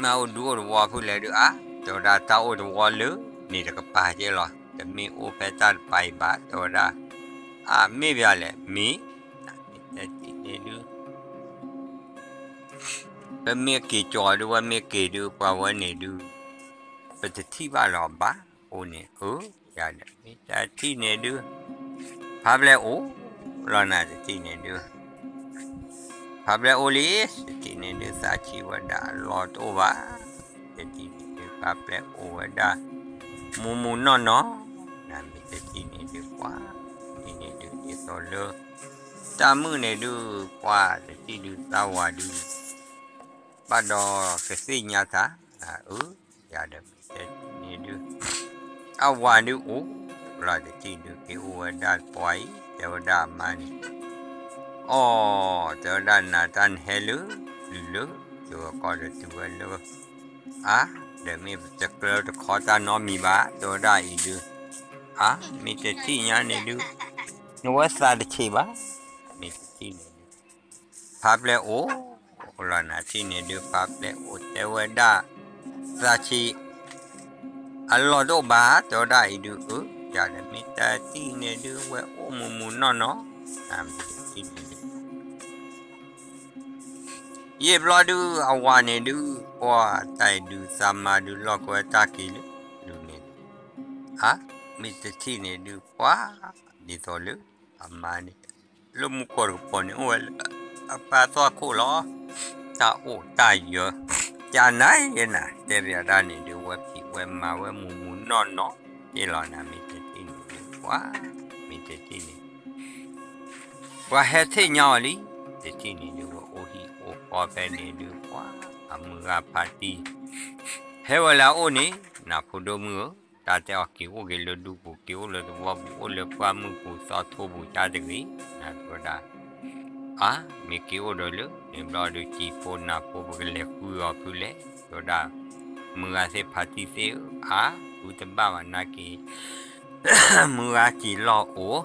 မ့ၢ်အိၣ်ဒူအိၣ်သဝီဖုလဲၣ်ဒုးအါ, တဲဝဲဒၣ်တၢ်အိၣ်သဝီလၢန့ၣ်တကပၤကဲလီၤ, တမ့ၢ်အိၣ်ဖဲတၢ်တပၤအံၤဘၣ်, တဲဝဲဒၣ်, အါ မ့ၢ်ဘၣ်လဲၣ်, မ့ၢ်, မ့ၢ်တဲထံၣ်န့ၣ်ဒုး ပမ့ၢ်က့ၤကၠီၤဒုး ဝဲမ့ၢ်က့ၤဒုး ပှၤဝဲန့ၣ်ဒုး ပတထံၣ်ဘၣ်လီၤဘၣ်, အိၣ်န့ၣ် အၢ ယၤဒီး မ့ၢ်တထံၣ်န့ၣ်ဒုး ဖးပျဲၢ်အိၣ်လီၤနၤ တထံၣ်န့ၣ်ဒုး ဖးပျဲၢ်အိၣ်လံ, တထံၣ်န့ၣ်ဒုး သးဆံးဝဲဒၣ်အလီၢ်တအိၣ်ဘၣ်, တထံၣ်န့ၣ်ဒုး ဖးပျဲၢ်အိၣ်ဝဲဒၣ် မူမူနီၢ်နီၢ်, နမ့ၢ်တထံၣ်န့ၣ်ဒုး ပှၤ တထံၣ်န့ၣ်ဒုး ဒ်သိးလၢ တၢ်မုၣ်န့ၣ်ဒုး ပှၤတထံၣ်ဒုး သးဝၤဒုး ဘၣ်ဒီးကသ့ၣ်ညါတၢ်, အၢ ယၤဒီးမ့ၢ်တဲထံၣ်န့ၣ်ဒုး အဝၤဒုးအိၣ်လီၤ တထံၣ်ဒုး က့ၤအိၣ်ဝဲဒၣ်ပှၤအံၤ တဲဝဲဒၣ်အမါန့ၣ်, အီ တဲဝဲဒၣ်နၤတၢ်နဟဲလၢ လုၢ်လၢ ယကီဒီးတုၤဝဲလၢ အါ ဒီးမ့ၢ်ပတကြၢးတခီတၢ်နီတမံၤဘၣ် တဲဝဲဒၣ်အံၤဒုး, အါ မ့ၢ်တထံၣ်ညါန့ၣ်ဒုး နဝဲသးတဆံးဘၣ်, မ့ၢ်တထံၣ်န့ၣ်ဒုး ဖးပျဲၢ်အိၣ်လီၤ နထံၣ်န့ၣ်ဒုး ဖးပျဲၢ်အိၣ်တဲဝဲဒၣ် သးဆံး အလီၢ်တအိၣ်ဘၣ် တဲဝဲဒၣ်အံၤဒုး အၢ ယၤဒီးမ့ၢ်တထံၣ်န့ၣ်ဒုး ဝဲအိၣ်မူမူနီၢ်နီၢ်, နမ့ၢ်တထံၣ်န့ၣ်ဒုး ယံာ်ဘျီဒုး အဝၤန့ၣ်ဒုး ပှၤတၢ်အံၤဒုး သးမါဒုး လီၢ်ကဝဲတၢ်က့ၤလၢ ဒုးန့ၣ်ဒုး အါ မ့ၢ်တထံၣ်န့ၣ်ဒုး ပှၤ ဒ်သိးလၢ အမါန့ၣ် လၢမူခိၣ်တကပၤန့ၣ် အိၣ်ဝဲလၢ အပၢ်သီၣ်ခိၣ်လီၤ, တၢ်အိၣ်တၢ်ယၢၤ, ကနၤယဲနၤ တဲပယီၤတၢ်န့ၣ်ဒုး ဝဲဖံးဝဲမၤဝဲမူမူနီၢ်နီၢ် က့လီၤ နမ့ၢ်တထံၣ်န့ၣ်ဒုး ပှၤ မ့ၢ်တထံၣ်န့ၣ် ပှၤဟဲသ့ၣ်ညါအီၤလံ, တထံၣ်န့ၣ်ဒုး ဝဲအိၣ်ဟံၣ်အိၣ်ဃီဖဲန့ၣ်ဒုး ပှၤ အမုၢ်ဂၤဖးတံၢ် ဟဲဝဲလၢအအိၣ်န့ၣ် နဖိဒိၣ်မုၣ်ဧၢ, တၢ်တဲအီၤက့ၤအိၣ်က့ၤလၢဒူပူၤ က့ၤအိၣ်လၢသဝီပူၤ အိၣ်လၢပှၢ်မုၢ်ပူၤသီထိပူၤကါတဂ့ၤ, နတဲဝဲဒၣ် အါ မ့ၢ်က့ၤအိၣ်ဒီးလၢ န့ၣ်ဘျီဒုး စံာ်ဖိနၢ်ဖိ ပကလဲၤဃုအီၤဖုလဲၣ်, တဲဝဲဒၣ် မုၢ်ဂၤသ့ၣ်ဖးတံၢ်သ့ၣ်ဧၢ, အါ ဃုတဘၣ်ဘၣ်နာ်က့ၤ မုၢ်ဂၤစံာ်လီၢ်အိၣ်,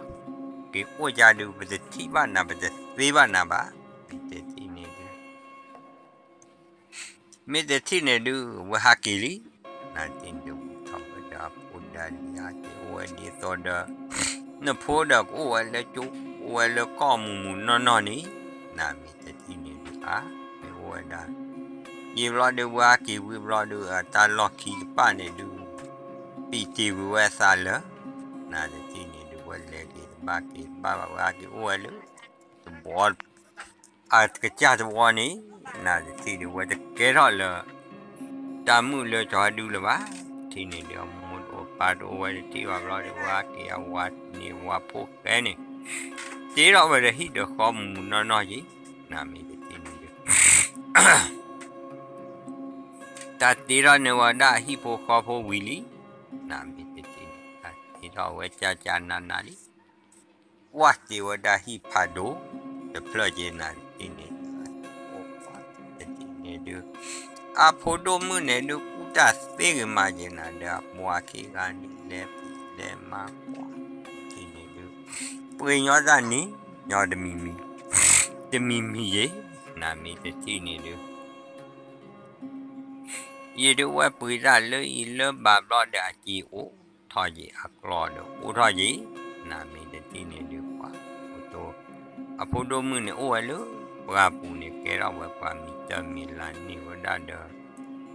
က့ၤအိၣ်ကါဒုး ပတထံၣ်ဘၣ်နၤ ပတသ့ဘၣ်နၤဘၣ်, မ့ၢ်တထံၣ်န့ၣ်ဒုး မ့ၢ်တထံၣ်န့ၣ်ဒုး ဝဲဟးက့ၤလံ, နထံၣ်န့ၣ်ဒုး ဝံထီၣ်ဝဲဒီးအဖိဒၣ်လံ ဟဲက့ၤအိၣ်ဝဲဒ်သိးဒီး နဖိဒီးကအိၣ်ဝဲလၢကၠိ အိၣ်ဝဲလၢကီၢ်မူးမူးနီၢ်နီၢ်န့ၣ်, နမ့ၢ်တထံၣ်န့ၣ်ဒုး အါ မ့ၢ်အိၣ်ဝဲဒၣ် ယံာ်ဘျီဒုး ဝဲဟဲက့ၤဝံၤဘျီဒုး အတၢ်လီၢ်ခံတဖၣ်န့ၣ်ဒုး ပံာ်တ့ၢ်ကွံာ်ဝဲအသးလၢ နတထံၣ်န့ၣ်ဒုး ဝဲလဲၤက့ၤတဘၣ်က့ၤတဘၣ်ဘၣ် ဝဲဟဲက့ၤအိၣ်ဝဲလၢ တဘီ အကစၢ်တဝီန့ၣ် နတထံၣ်ဒုး ဝဲတကဲထီၣ်လၢ တၢ်မုၣ်လၢကၠီၤဟဲဒုလၢၤဘၣ်, တထံၣ်န့ၣ်ဒုး အမိၢ်တအိၣ်ပၢ်တအိၣ်ဝဲတထံၣ်ဘၣ်ဘျီဒုး ဝဲဟဲက့ၤအဝၤန့ၣ် ဝၤဖိၣ်ဃဲန့ၣ် တ့ထီၣ်ဝဲဒီးဟံၣ်ဒီးဃီမူးမူးနီၢ်နီၢ်က့ၤ, နမ့ၢ်တထံၣ်န့ၣ်ဒုး တၢ်တ့ထီၣ်န့ၢ်ဝဲဒၣ်ဟံၣ်ဖိဃီဖိဝံၤလံ, နမ့ၢ်တထံၣ်န့ၣ် တၢ်တ့ထီၣ်ဝဲကၢ်ကၢ်နးနးလံ, ကွၢ်တ့ၢ်ဝဲဒၣ်ဟံၣ်ဖးဒိၣ် တဖျၢၣ်က့ၤ နတထံၣ်န့ၣ် တထံၣ်န့ၣ်ဒုး အဖိဒိၣ်မုၣ်န့ၣ်ဒုး ကူၣ်တၢ်သ့ဂ့ၤမးက့ၤနၤဒီး အပှၤခံဂၤန့ၣ် လဲၤဖံးလဲၤမၤကွၢ် တထံၣ်န့ၣ်ဒုး ပှ့ၤညီတၢ်န့ၣ် ညီတမံၤမံၤ တမံၤမံၤယ့ၤ, နမ့ၢ်တထံၣ်န့ၣ်ဒုး ယံာ်ဒုးဝဲပှ့ၤတၢ်လၢအံၤလၢဘၣ်ဘျီဒီး အစ့အိၣ်ထီၣ်ယ့ၤ အကျီၢ်ဒီးအိၣ်ထီၣ်ယ့ၤ, နမ့ၢ်တထံၣ်န့ၣ်ဒုးပှၤ အဖိဒိၣ်မုၣ်န့ၣ်အိၣ်ဝဲလၢ ပှၢ်ပူၤန့ၣ် ကဲထီၣ်ဝဲပှၤမံၤတၢ်မံၤလၤန့ၢ်ဝဲဒၣ်ဒီး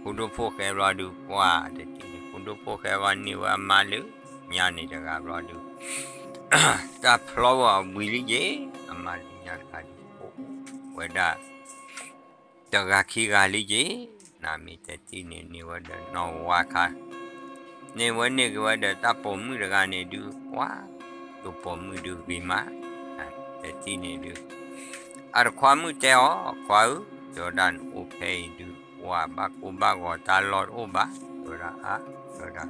ဖိဒိၣ်ဖိၣ်ဃဲဘျီဒုးပှၤ တထံၣ်န့ၣ် ဖိဒိၣ်ဖိၣ်ဃဲဘျီန့ၢ်ဝဲအမါလၢညါန့ၣ်တဂၤဘျီဒုး တၢ်ဖျီဝဲအဝံၤလံယ့ၤ, အမါလၢညါတဂၤဒုး အိၣ်ဝဲဒၣ် တဂၤခံဂၤလံယ့ၤ, နမ့ၢ်တထံၣ်န့ၣ် န့ၢ်ဝဲဒီးနီၢ်ဝါခါ, န့ၢ်ဝဲန့ၢ်က့ၤဝဲဒီးတၢ်ပိာ်မုၣ်တဂၤန့ၣ်ဒုး ပှၤ ဒိၣ်ပိာ်မုၣ်ဒုးဂ့ၤမး, တထံၣ်န့ၣ်ဒုး အတခွါမုၣ်တဲအီၤ ခွါဧၢ, တဲဝဲဒၣ်နအိၣ်ဖဲအံၤဒုး ပှၤဘၣ်ကိၢ်ဘၣ်ဂီၤတၢ်လီၢ်တအိၣ်ဘၣ်, တဲဝဲဒၣ်အါ, တဲဝဲ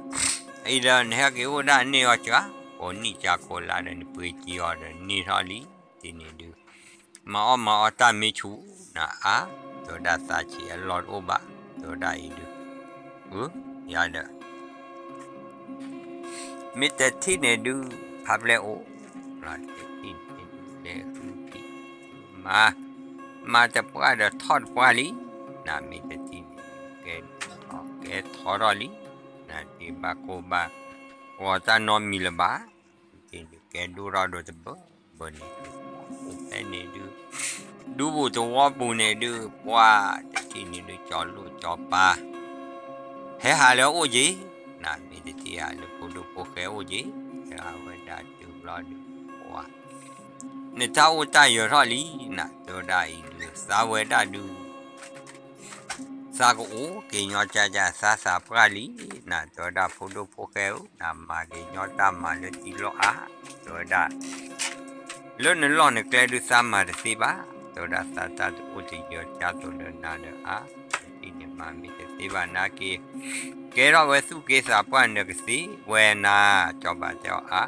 ဒၣ် အံၤဒီးနဟဲက့ၤအိၣ်ဒၣ်န့ၢ်အီၤစှၤ, ကိးနံၣ်စှၤကိးလါဒီးနပှ့ၤစ့အီၤဒီးန့ၢ်ထီၣ်လံ, တထံၣ်န့ၣ်ဒုး မၤအီၣ်မၤအီတၢ်မ့ၢ်ဆူၣ်နၤအါ, တဲဝဲဒၣ်သးဆံးအလီၢ်တအိၣ်ဘၣ်, တဲဝဲဒၣ်အံၤဒုး, အၢ ယၤဒီး မ့ၢ်တထံၣ်န့ၣ်ဒုး ဖးပျဲၢ်အိၣ်, တထံၣ်န့ၣ်ဒုး လဲၤဃုဖံးမၤ, မၤတပှၢ်ဒီးထီၣ်တပှၢ်လံ, နမ့ၢ်တထံၣ်န့ၣ်ဒုး ကဲ ကဲထီထီၣ်လံ, နတဘၣ်ကိၢ်ဘၣ်ဂီၤတၢ်နီတမံၤလၢၤဘၣ်, ဒုးကဲဒိၣ်ထီၣ်ဒီးတဘၢဘၢန့ၣ်ဒုး, အိၣ်ဖဲန့ၣ်ဒုး, ဒူပူၤသဝီပူၤန့ၣ်ဒုး ပှၤတထံၣ်န့ၣ်ဒုး ကၠီၤလိၣ်ကၠီၤပၤ ဟဲဟးလၢအအိၣ်က့ၤ, နမ့ၢ်တထံၣ်ဟးလၢဖိဒိၣ်ဖိၣ်ဃဲအိၣ်က့ၤ, တဲဝဲဒၣ်တုၤဘျီဒုး, ပှၤ နတၢ်အိၣ်တၢ်ယၢၤထီၣ်လံ, နတဲဝဲဒၣ်အံၤဒုး သးဝဲဒၣ်ဒုး သးကအိၣ်က့ၤညီကၠါကၠါသးသးပှၢ်လံ, နတဲဝဲဒၣ်ဖိဒိၣ်ဖိၣ်ဃဲဧၢ, နမၤက့ၤညီတၢ်မၤလၢတံၢ်လီၢ်အါ, တဲဝဲဒၣ် လၢနလီၢ်နကျဲဒုးသးမၤတသ့ဘၣ်, တဲဝဲဒၣ်သးတၢ်တအိၣ်တယၢၤကၠါသိးဒီးနၤဒီးအါ, တထံၣ်န့ၣ်မၤမ့ၢ်တသ့ဘၣ်နာ်က့ၤ, ကဲထီၣ်ဝဲသူၣ်က့သးပှၢ်နကသ့ဝဲနၤ, ကၠီၤပၤတဲအီၤအါ,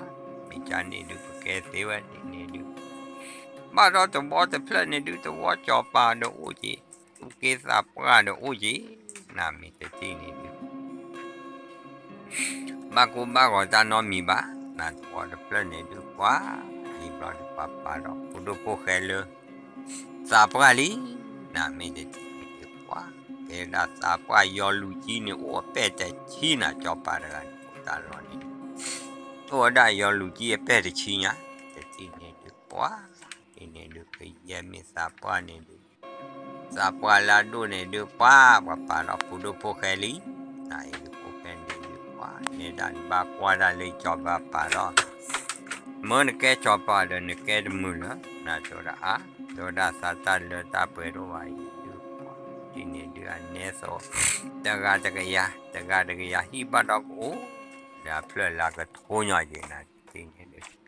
မ့ၢ်ကၠါန့ၣ်ဒုး ပကဲသ့ဝဲဒ်န့ၣ်ဒုး ဘၣ်ဒီးသဝီတဖျၢၣ်န့ၣ်ဒုး သဝီကၠီၤပၤဒီးအိၣ်က့ၤ, သူၣ်က့သးပှၢ်ဒီးအိၣ်က့ၤ, နမ့ၢ်တထံၣ်န့ၣ်ဒုး ဘၣ်ကိၢ်ဘၣ်ဂီၤတၢ်နီတမံၤဘၣ်, နသဝီတဖျၢၣ်န့ၣ်ဒုးပှၤ, ယံာ်ဘျီဒုးပှၤပာ်ဒီးဖိဒိၣ်ဖိၣ်ဃဲလၢ သးပှၢ်လံ, နမ့ၢ်တထံၣ်န့ၣ်ဒုးပှၤ, ကဲဒၣ်သးပှၢ်ယီၤလူၤကံန့ၣ်အိၣ်အပဲၢ်တဆံနၤ, ကၠီၤပၤတဂၤန့ၣ်အိၣ်တၢ်လီၢ်န့ၣ်, အိၣ်ဝဲဒၣ်ယီၤလူၤကံအပဲၢ်တဆံညါ, တထံၣ်န့ၣ်ဒုးပှၤ, တထံၣ်န့ၣ်ဒုးကယဲၢ်မ့ၢ်သးပှၢ်န့ၣ်ဒုး သးပှၢ်လၢအဒိၣ်န့ၣ်ဒုးပှၤ, ပှၤပာ်ဒီးဖိဒိၣ်ဖိၣ်ဃဲလံ, နအံၤဒုးဖိၣ်ဃဲန့ၣ်ဒုးပှၤ, နဲဒၣ်နဘၣ်ကွၢ်ဒၣ်လၢကၠီၤပၤပာ်ဒီး, မၢနကဲကၠီၤပၤဒီးနကဲတမုာ်လၢၤ, နတဲဝဲဒၣ်အါ, တဲဝဲဒၣ်သးတၢ်လၢတၢ်ပှဲၤဒိၣ်ဘၣ်အံၤဒုးပှၤ, တထံၣ်န့ၣ်ဒုးအနဲသိး, တဂၤတကယၤ, တဂၤတကယၤဟံၣ်ဘၣ်ဒီးကအိၣ်, ဒီးအဖျၢၣ်လၢကထိညီက့ၤနၤတထံၣ်န့ၣ်ဒုး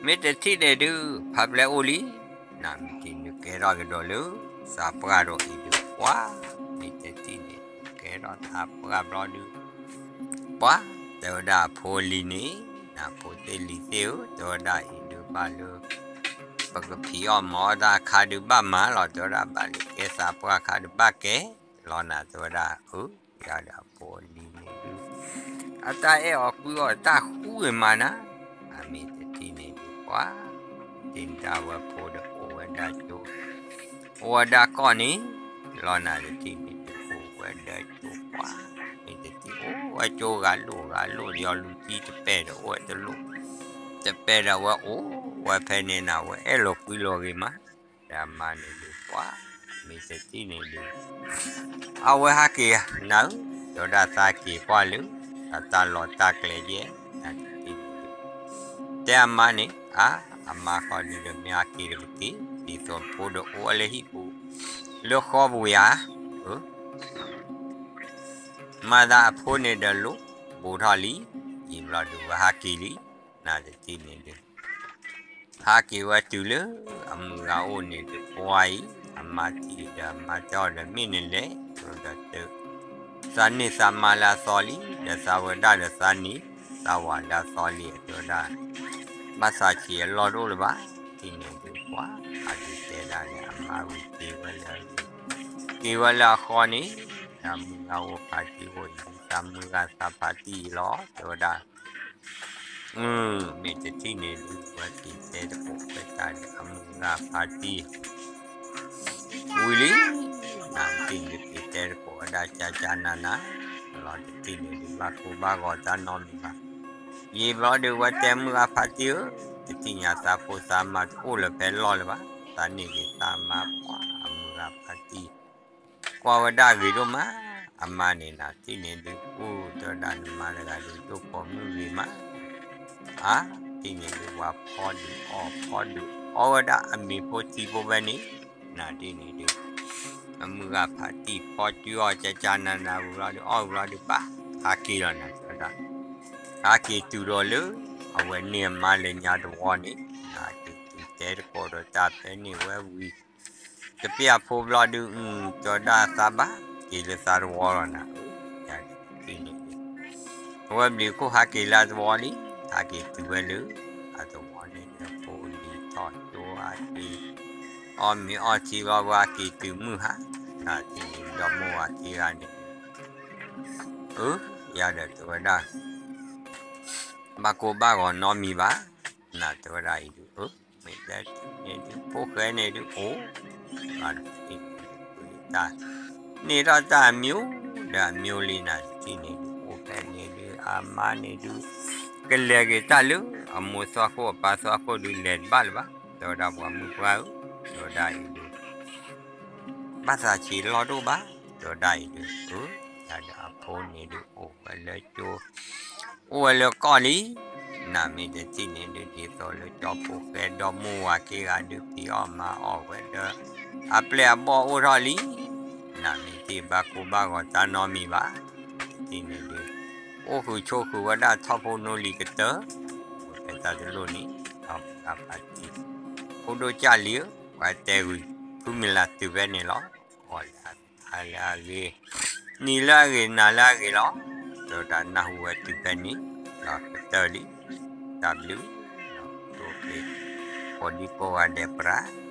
မ့ၢ်တထံၣ်န့ၣ်ဒုး ဖးပျဲအိၣ်လံ, နမ့ၢ်ထံၣ်ဒုးကဲထီၣ်ကဒီးလၢ သးပှၢ်ဒီးအံၤဒုးပှၤ, မ့ၢ်တထံၣ်န့ၣ်ဒုးကဲထီၣ်သးပှၢ်ဘျီဒုး, ပှၤ, တဲဝဲဒၣ်အဖိလံၤန့ၣ်, နဖိသ့ၣ်လံၤသ့ၣ်ဧၢ, တဲဝဲဒၣ်အံၤဒုးဘၣ်လၢ ပကဖံးအီၣ်မၤအီၣ်တၢ်အခါဒုးဘၣ်မၤလီၤ, တဲဝဲဒၣ်ဘၣ်လၢကဲသးပှၢ်အခါဒုးဘၣ်ကဲလီၤနၤ, တဲဝဲဒၣ်အၢ ယၤဒီးအဖိအလံၤန့ၣ်ဒုး အတၢ်အဲၣ်အီၤကွံအီၤတၢ်ဃူဂ့ၤမးနၤ, အမ့ၢ်တထံၣ်န့ၣ်ဒုးပှၤ, တထံၣ်န့ၣ်ဒၣ်ဝဲဖိဒီးအိၣ်ဝဲဒၣ်ကၠိ, အိၣ်ဝဲဒၣ်ကီၢ်န့ၣ်, လီၤနၤတထံၣ်န့ၣ်ဒုးအိၣ်ဝဲဒၣ်ကၠိပှၤ, မ့ၢ်တထံၣ်အိၣ်ဝဲကၠိဂၤလိာ်ဂၤလိာ် ယီၤလူၤကံတပဲာ်ဒီးအိၣ်ဝဲတလိၣ်, တပဲာ်ဒီးဝဲအိၣ်ဝဲဖဲန့ၣ်နၤ ဝဲအဲၣ်လိာ်ကွံလိာ်ဂ့ၤမး ဒီးအမါန့ၣ်ဒုးပှၤ, မ့ၢ်တထံၣ်န့ၣ်ဒုး အဝဲဟးက့ၤနၤဧၢ, တဲဝဲဒၣ်သးက့ၤကွၢ်လၢ အတၢ်လီၢ်တၢ်ကျဲယဲၢ်, နတထံၣ်န့ၣ်ဒုး တဲအမါန့ၣ်, အါ, အမါဃီဒုးဒီးမ့ၢ်ဟးက့ၤတက့ၢ်, ဒ်သိးဖိဒီးအိၣ်ဝဲလၢဟံၣ်ပူၤ လၢဃီပူၤဧါ, အၢ မၤသးအဖိန့ၣ်ဒီးလိၣ်ဘူးထီၣ်လံ, ယံာ်ဘျီဒုးဝဲဟးက့ၤလံ, နတထံၣ်န့ၣ်ဒုး ဟးက့ၤဝဲတုၤလၢအမုၢ်ဂၤအိၣ်န့ၣ်ဒုးပှၤအံၤ, အမါထံၣ်ဒီးအမါတဲအီၤဒီးမ့ၢ်နလဲၤ, ဒီး သးန့ၢ်သးမါလၢအသီလံ, ဒီးသးဝဲဒၣ်ဒီးသးန့ၢ်သးဝၤလၢအသီလံ, အတဲဝဲဒၣ် ဘၣ်သးဆံးအလီၢ်တအိၣ်လၢၤဘၣ်, ထံၣ်န့ၣ်ဒုးပှၤ, အဒုးတဲဒၣ်လၢအမါဝံၤက့ၤဝဲလၢ က့ၤဝဲလၢအဃီန့ၣ်, ဒီးမုၢ်ဂၤအိၣ်ဖးတံၢ်အိၣ်အံၤ သးမုၢ်ဂၤသးဖးတံၢ်အံၤလီၤ, တဲဝဲဒၣ် မ့ၢ်တထံၣ်န့ၣ်ဒုး ဝဲက့ၤတဲသကိးဝဲဒၣ်ဒီးအမုၢ်ဂၤဖးတံၢ် ဝံၤလံ, နတထံၣ်န့ၣ်ဒုးက့ၤတဲသကိးဝဲဒၣ်ကၠါကၠါနၤနၤ, လီၤတထံၣ်န့ၣ်ဒုးဘၣ်ကိၢ်ဘၣ်ဂီၤတၢ်နီတမံၤဘၣ်, ယံာ်ဘျီဒုးဝဲတဲမုၢ်ဂၤဖးတံၢ်ဧၢ, တထံၣ်ညါသးဖိသးမါတအိၣ်လၢၤဖဲလီၢ်လၢၤဘၣ်, သးန့ၢ်က့ၤသးမါပှၤအမုၢ်ဂၤဖးတံၢ် ကွၢ်ဝဲဒၣ်ဂ့ၤဒိၣ်မး, အမါန့ၣ်နၤထံၣ်န့ၣ်ဒုး အိၣ်တဲဝဲဒၣ်နမါတဂၤဒုးဒိၣ်ပိာ်မုၣ်ဂ့ၤမး, အါ, ထံၣ်န့ၣ်ဒုးပှၤဖီဒုးအီၣ်ဖီဒုးအီဝဲဒၣ်အမံၤဖိထံဖိဖဲန့ၣ်, နၤထံၣ်န့ၣ်ဒုး အမုၢ်ဂၤဖးတံၢ်ဖီကၠူအီၤကၠါကၠါနၤနၤဝံၤဘျီဒုး အီၣ်ဝံၤဘျီဒုးဘၣ်, ဟးက့ၤလီၤနၤတဲဝဲဒၣ်, ဟးက့ၤတုၤဒီးလၢ အဝဲန့ၢ်အမါလၢညါတဝီန့ၣ်, နၤက့ၤတုၤတဲသကိးဒီးတၢ်ဖဲန့ၣ်ဝဲဝံၤ တပျၢ်ဖိဘျီဒုး တဲဝဲဒၣ်သးဘၣ်က့ၤလၢသးတဝီလီၤနၤ, ယထံၣ်န့ၣ်ဒုး အဝဲဘျုးခိၣ်ဟးက့ၤလၢအသဝီလံ, ဟးက့ၤတုၤဝဲလၢ အသဝီန့ၣ်ဒီးဖိလံၤထီၣ်ကၠိအက့ၤ, အီၣ်မ့ၤအီထံလီၤဝဲက့ၤတုၤမုၢ်ဟါ, နၤထံၣ်န့ၣ်ဒီမိၢ်ဝၤခံဂၤန့ၣ်, အၢ, ယၤဒီးတဲဝဲဒၣ် ဘၣ်ကိၢ်ဘၣ်ဂီၤနီတမံၤဘၣ်, နၤတဲဝဲဒၣ်အံၤဒုး အၢ, မ့ၢ်တဲန့ၣ်ဒုး ဖိၣ်ဃဲန့ၣ်ဒုးအိၣ်, ဘၣ်တထံၣ်န့ၣ်ဒုး တၢ် န့ၢ်ထီၣ်တၢ်အမံၤဒီးအမံၤလံ နတထံၣ်န့ၣ်ဒုး အိၣ်ဖဲန့ၣ်ဒုး အမါန့ၣ်ဒုး ကလဲၤက့ၤတၢ်လၢ အမိၢ်သွၣ်ခိၣ်အပၢ်သွၣ်ခိၣ်ဒုး လဲၤတဘၣ်လၢၤဘၣ်, တဲဝဲဒၣ်ပှၤမုၣ်ပှၢ်ဧၢ, တဲဝဲဒၣ်အံၤဒုး ဘၣ်သးဆံးလီၢ်တအိၣ်ဘၣ်, တဲဝဲဒၣ်အံၤဒုး, အၢ, တၢ်ဒီးအဖိန့ၣ်ဒုး အိၣ်ဝဲလၢကၠိ, အိၣ်ဝဲလၢကီၢ်လံ, နမ့ၢ်တထံၣ်န့ၣ်ဒုး ဒ်သိးလၢကၠီဖိဃဲဒီမိၢ်ဝၤခံဂၤဒုး ဖံးအီၣ်မၤအီၣ်ဝဲဒီး အပျဲၢ်အဘီၣ်အိၣ်ထီၣ်လံ, နမ့ၢ်တထံၣ်ဘၣ်ကိၢ်ဘၣ်ဂီၤတၢ်နီတမံၤဘၣ်, တထံၣ်န့ၣ်ဒုး အိၣ်ဃုာ်ဆိးဃုာ်ဝဲဒၣ်ထီၣ်ဖိနီၣ်လံၤကတၢၢ်, အိၣ်ဖဲတၢ်တလိၣ်န့ၣ်, ဒီးပှၤဖးတံၢ်, ဖိဒိၣ်ကၢ်လံၤဧၢ, ပှၤတဲဂုၤ, ဖုမုၢ်လၢ်တုၤဖဲန့ၣ်လီၤ, အီၣ်လၢအဂ့ၤ, နံၤလၢအဂ့ၤ နၤလၢအဂ့ၤလီၤ, ဒီးတၢ်နၢ်ဟူဝဲတုၤဖဲန့ၣ်, ဒီးကတၢၢ်လံ, တၢ်ဘျုး, ဒီးကီးဒံကိးဂၤဒဲးပြး